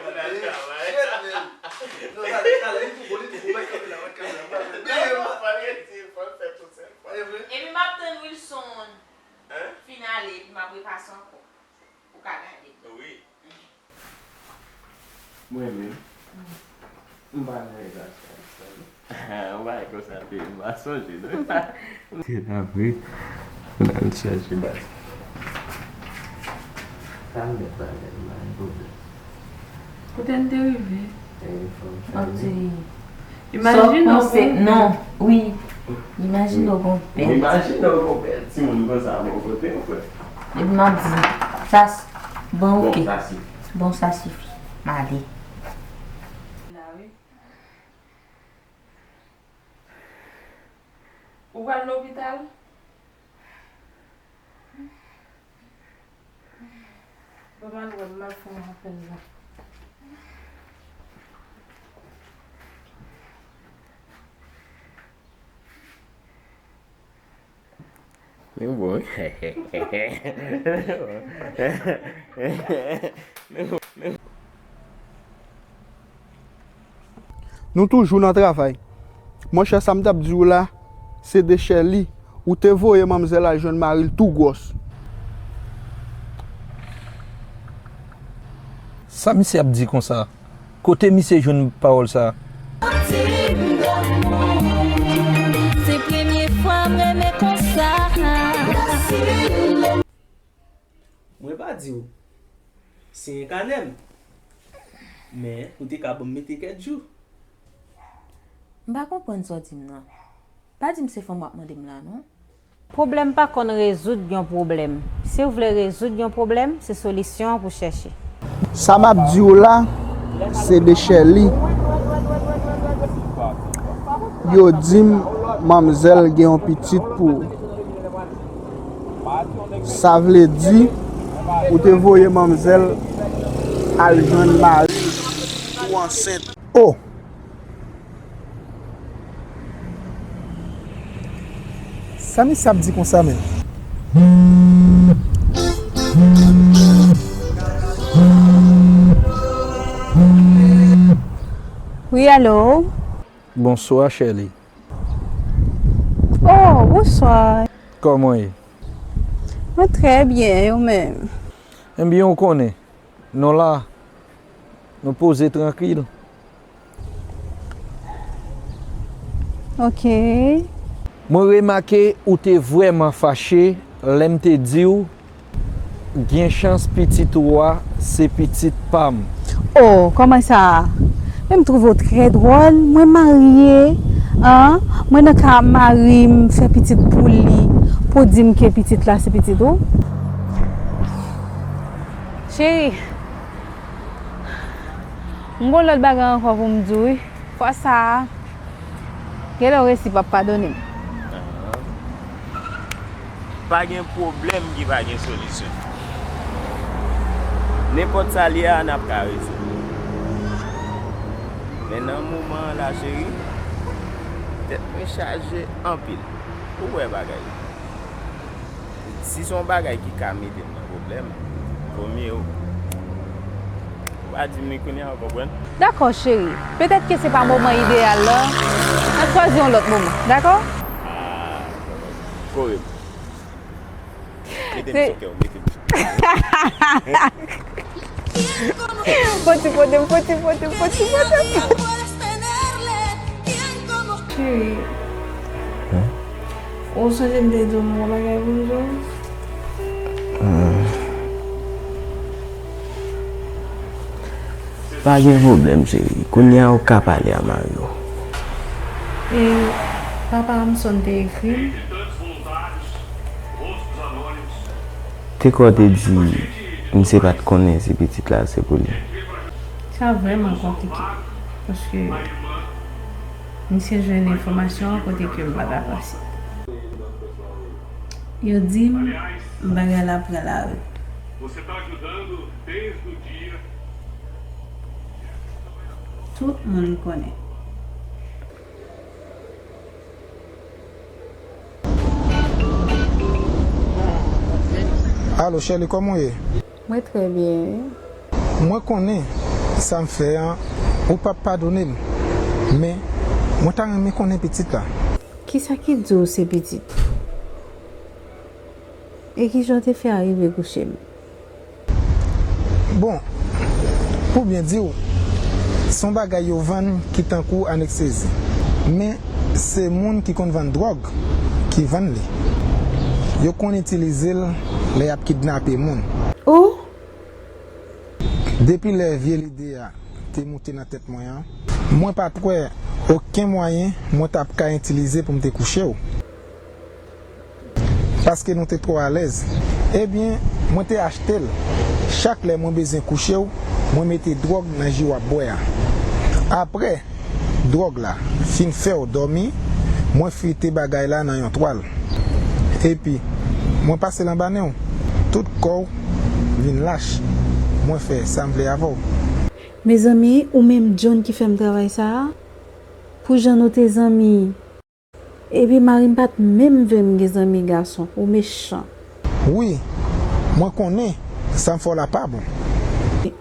Shit, man. Non, talè, talè, li tou bon, li tou bon, pa kanpe la, pa kanpe la, pa kanpe la. Non, non, fò l rete, fò l fè tout sèl fwa. E vre? Epi m ap tann Wilson fin ale, epi m ap repase ankò. Ou ka gade. Wi. Mwen menm, m pa nan rèv ak Shalissa, non. Yon bagay konsa te, m pa sonje, non. Se ta vre. N al chèche bagay. Sa m mèt bagay, m pa gen pwoblèm. Kote n te rive? M ap di, imajine w gon, non, wi. Imajine w gon pèt. Imajine w gon pèt timoun konsa bò kote w, frè. Epi m ap di, sa s-, bon, ok. Bon, sa sifi. Bon, sa sifi. M ale. La, wi. Ou pral lopital? Ban m al wè l, m al fè yon apèl la. Nou bon, wi. Nou toujou nan travay. Monchè, sa m t ap di w la, se de Sherly. Ou te voye manmzèl al jwenn mari l tou gwòs. Sa misye ap di konsa? Kote misye jwenn pawòl sa? Se premye fwa m renmen konsa. Mwen pa di w siyen kanè m, men ou te ka ban m mete kèk jou. M pa konprann sa w di m nan. Pa di m se fanm w ap mande m la, non. Pwoblèm pa konn rezoud yon pwoblèm. Si w vle rezoud yon pwoblèm, se solisyon an pou chèche. Sa m ap di w la, se de Sherly. Yo di m manmzèl gen yon pitit pou ou. Sa vle di, ou te voye manmzèl al jwenn mari l pou ansent. Oh! Sa misye ap di konsa menm? Wi, alo? Bonswa, Sherly. Oh, bonswa. Kòman w ye? Mwen trè byen, e ou menm? Ebyen, ou konnen, nou la, nou poze trankil. Ok. Mwen remake ou te vrèman fache lè m te di w gen chans pitit ou a se pitit pa m. Oh, kòman sa? Men m twouve w trè dwòl. Mwen marye, an, mwen nan ka mari m fè pitit pou li, pou w di m ke pitit la se pitit ou? Cheri, m gon lòt bagay ankò pou m di w, wi. Fwa sa a, genlè w resi p ap padone m. Ahan. Pa gen pwoblèm ki pa gen solisyon. Nenpòt sa l ye a, n ap ka rezoud li. Men nan moman an la, cheri, tèt mwen chaje anpil. Ou wè bagay. Si se yon bagay ki ka mete m nan pwoblèm, vomye ou pa di m li kounye a, ou konprann? Dakò, cheri. Petèt ke se pa moman ideyal la. N ap chwazi yon lòt moman, dakò? Ah, kore m. Mete m sou kè w, mete m sou kè w. Fò ti pote m, fò ti pote m, fò ti pote m. Cheri, ou sonje m te di w m gon bagay pou m di w? Hmm. Pa gen pwoblèm, cheri. Kounye a ou ka pale a mari w. E papa Hamson te ekri m. Kòman w te di misye pa t konnen si pitit la se pou li? Sa vrèman konplike, paske misye jwenn enfòmasyon an kote ke m pa t avanse. Yo di m bagay la pran lari. Tout moun konnen. Alo, Sherly, kòman w ye? Mwen trè byen, wi. Mwen konnen sa m fè an, ou p ap padone m. Men, mwen ta renmen konnen pitit la. Kisa ki di w se pitit? E kijan w te fè a rive kouche m? Bon, pou byen di w, se yon bagay yo vann ki tankou aneksezi. Men, se moun ki konn vann dwòg ki vann li. Yo konn itilize l lè y ap kidnape moun. Oh! Depi lè vye lide a te moute nan tèt mwen an, mwen pa t wè okenn mwayen mwen t ap ka itilize pou m te kouche w. Paske nou te twò alèz. Ebyen, mwen te achte l. Chak lè mwen bezwen kouche w, mwen mete dwòg nan ji w ap bwè a. Apre dwòg la fin fè w dòmi, mwen frite bagay la nan yon twal. Epi, mwen pase l anba nen w. Tout kò w vin lach. Mwen fè sa m vle avè w. Mezanmi, ou menm John ki fè m travay sa a? Pou jan nou te zanmi. Epi mari m pa t menm vle m gen zanmi gason. Ou mechan. Wi, mwen konnen sa m fè w la pa bon.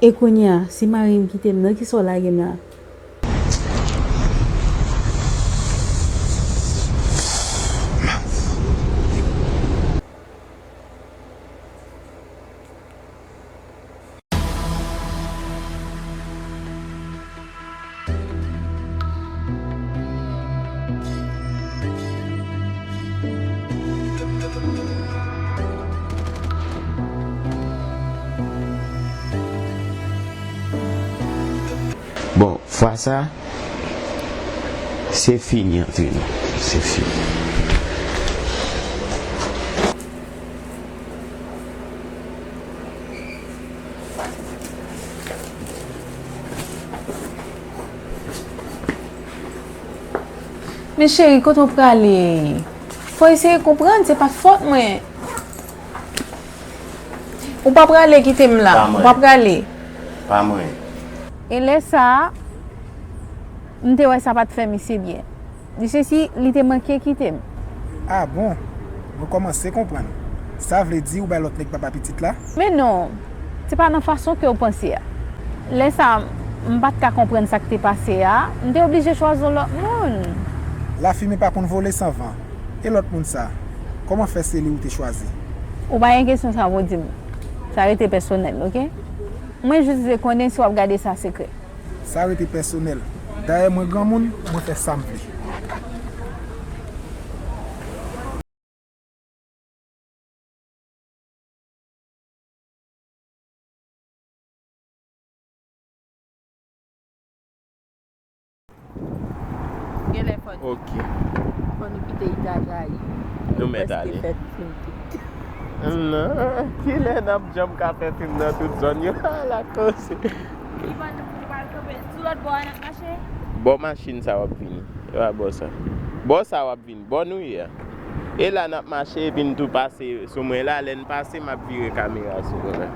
E kounye a, si mari m kite m, nan kisa w lage m la? Bon, fwa sa, se fini antre nou. Se fini. Men cheri, kote w prale? Fò w eseye konprann, se pa t fòt mwen. Ou pa prale kite m la. Pa mwen. Ou pa prale. Pa mwen. E lè sa a, m te wè sa pa t fè misye byen. Di sesi, li te manke kite m. Ah bon? Mwen kòmanse konprann. Sa vle di ou bay lòt nèg papa pitit la? Men non, se pa nan fason ke w panse a. Lè sa a, m pa t ka konprann sa k te pase a, m te oblije chwazi yon lòt moun. Lafimen pa konn vole san van. E lòt moun sa, kòman fè se li ou te chwazi? Ou pa gen kesyon sa pou w di m. Sa rete pèsonèl, oke? Mwen jis vle konnen si w ap gade sa sekrè. Sa rete pèsonèl. Dayè mwen granmoun, mwen fè sa m vle. Genlè fò n... Ok. Fò nou kite Ita trayi. Nou mèt ale. Prèske fè fim tout. Non, kilè n ap janm ka fè fim nan tout zòn yo? Ala koze. Li pa nou pou pral kanpe sou lòt bò a n ap mache? Bò machin sa w ap vini. E pa bò sa. Bò sa w ap vin bò nou ye a. E la n ap mache epi n tou pase sou mwen la, lè n pase m ap vire kamera sou nou la.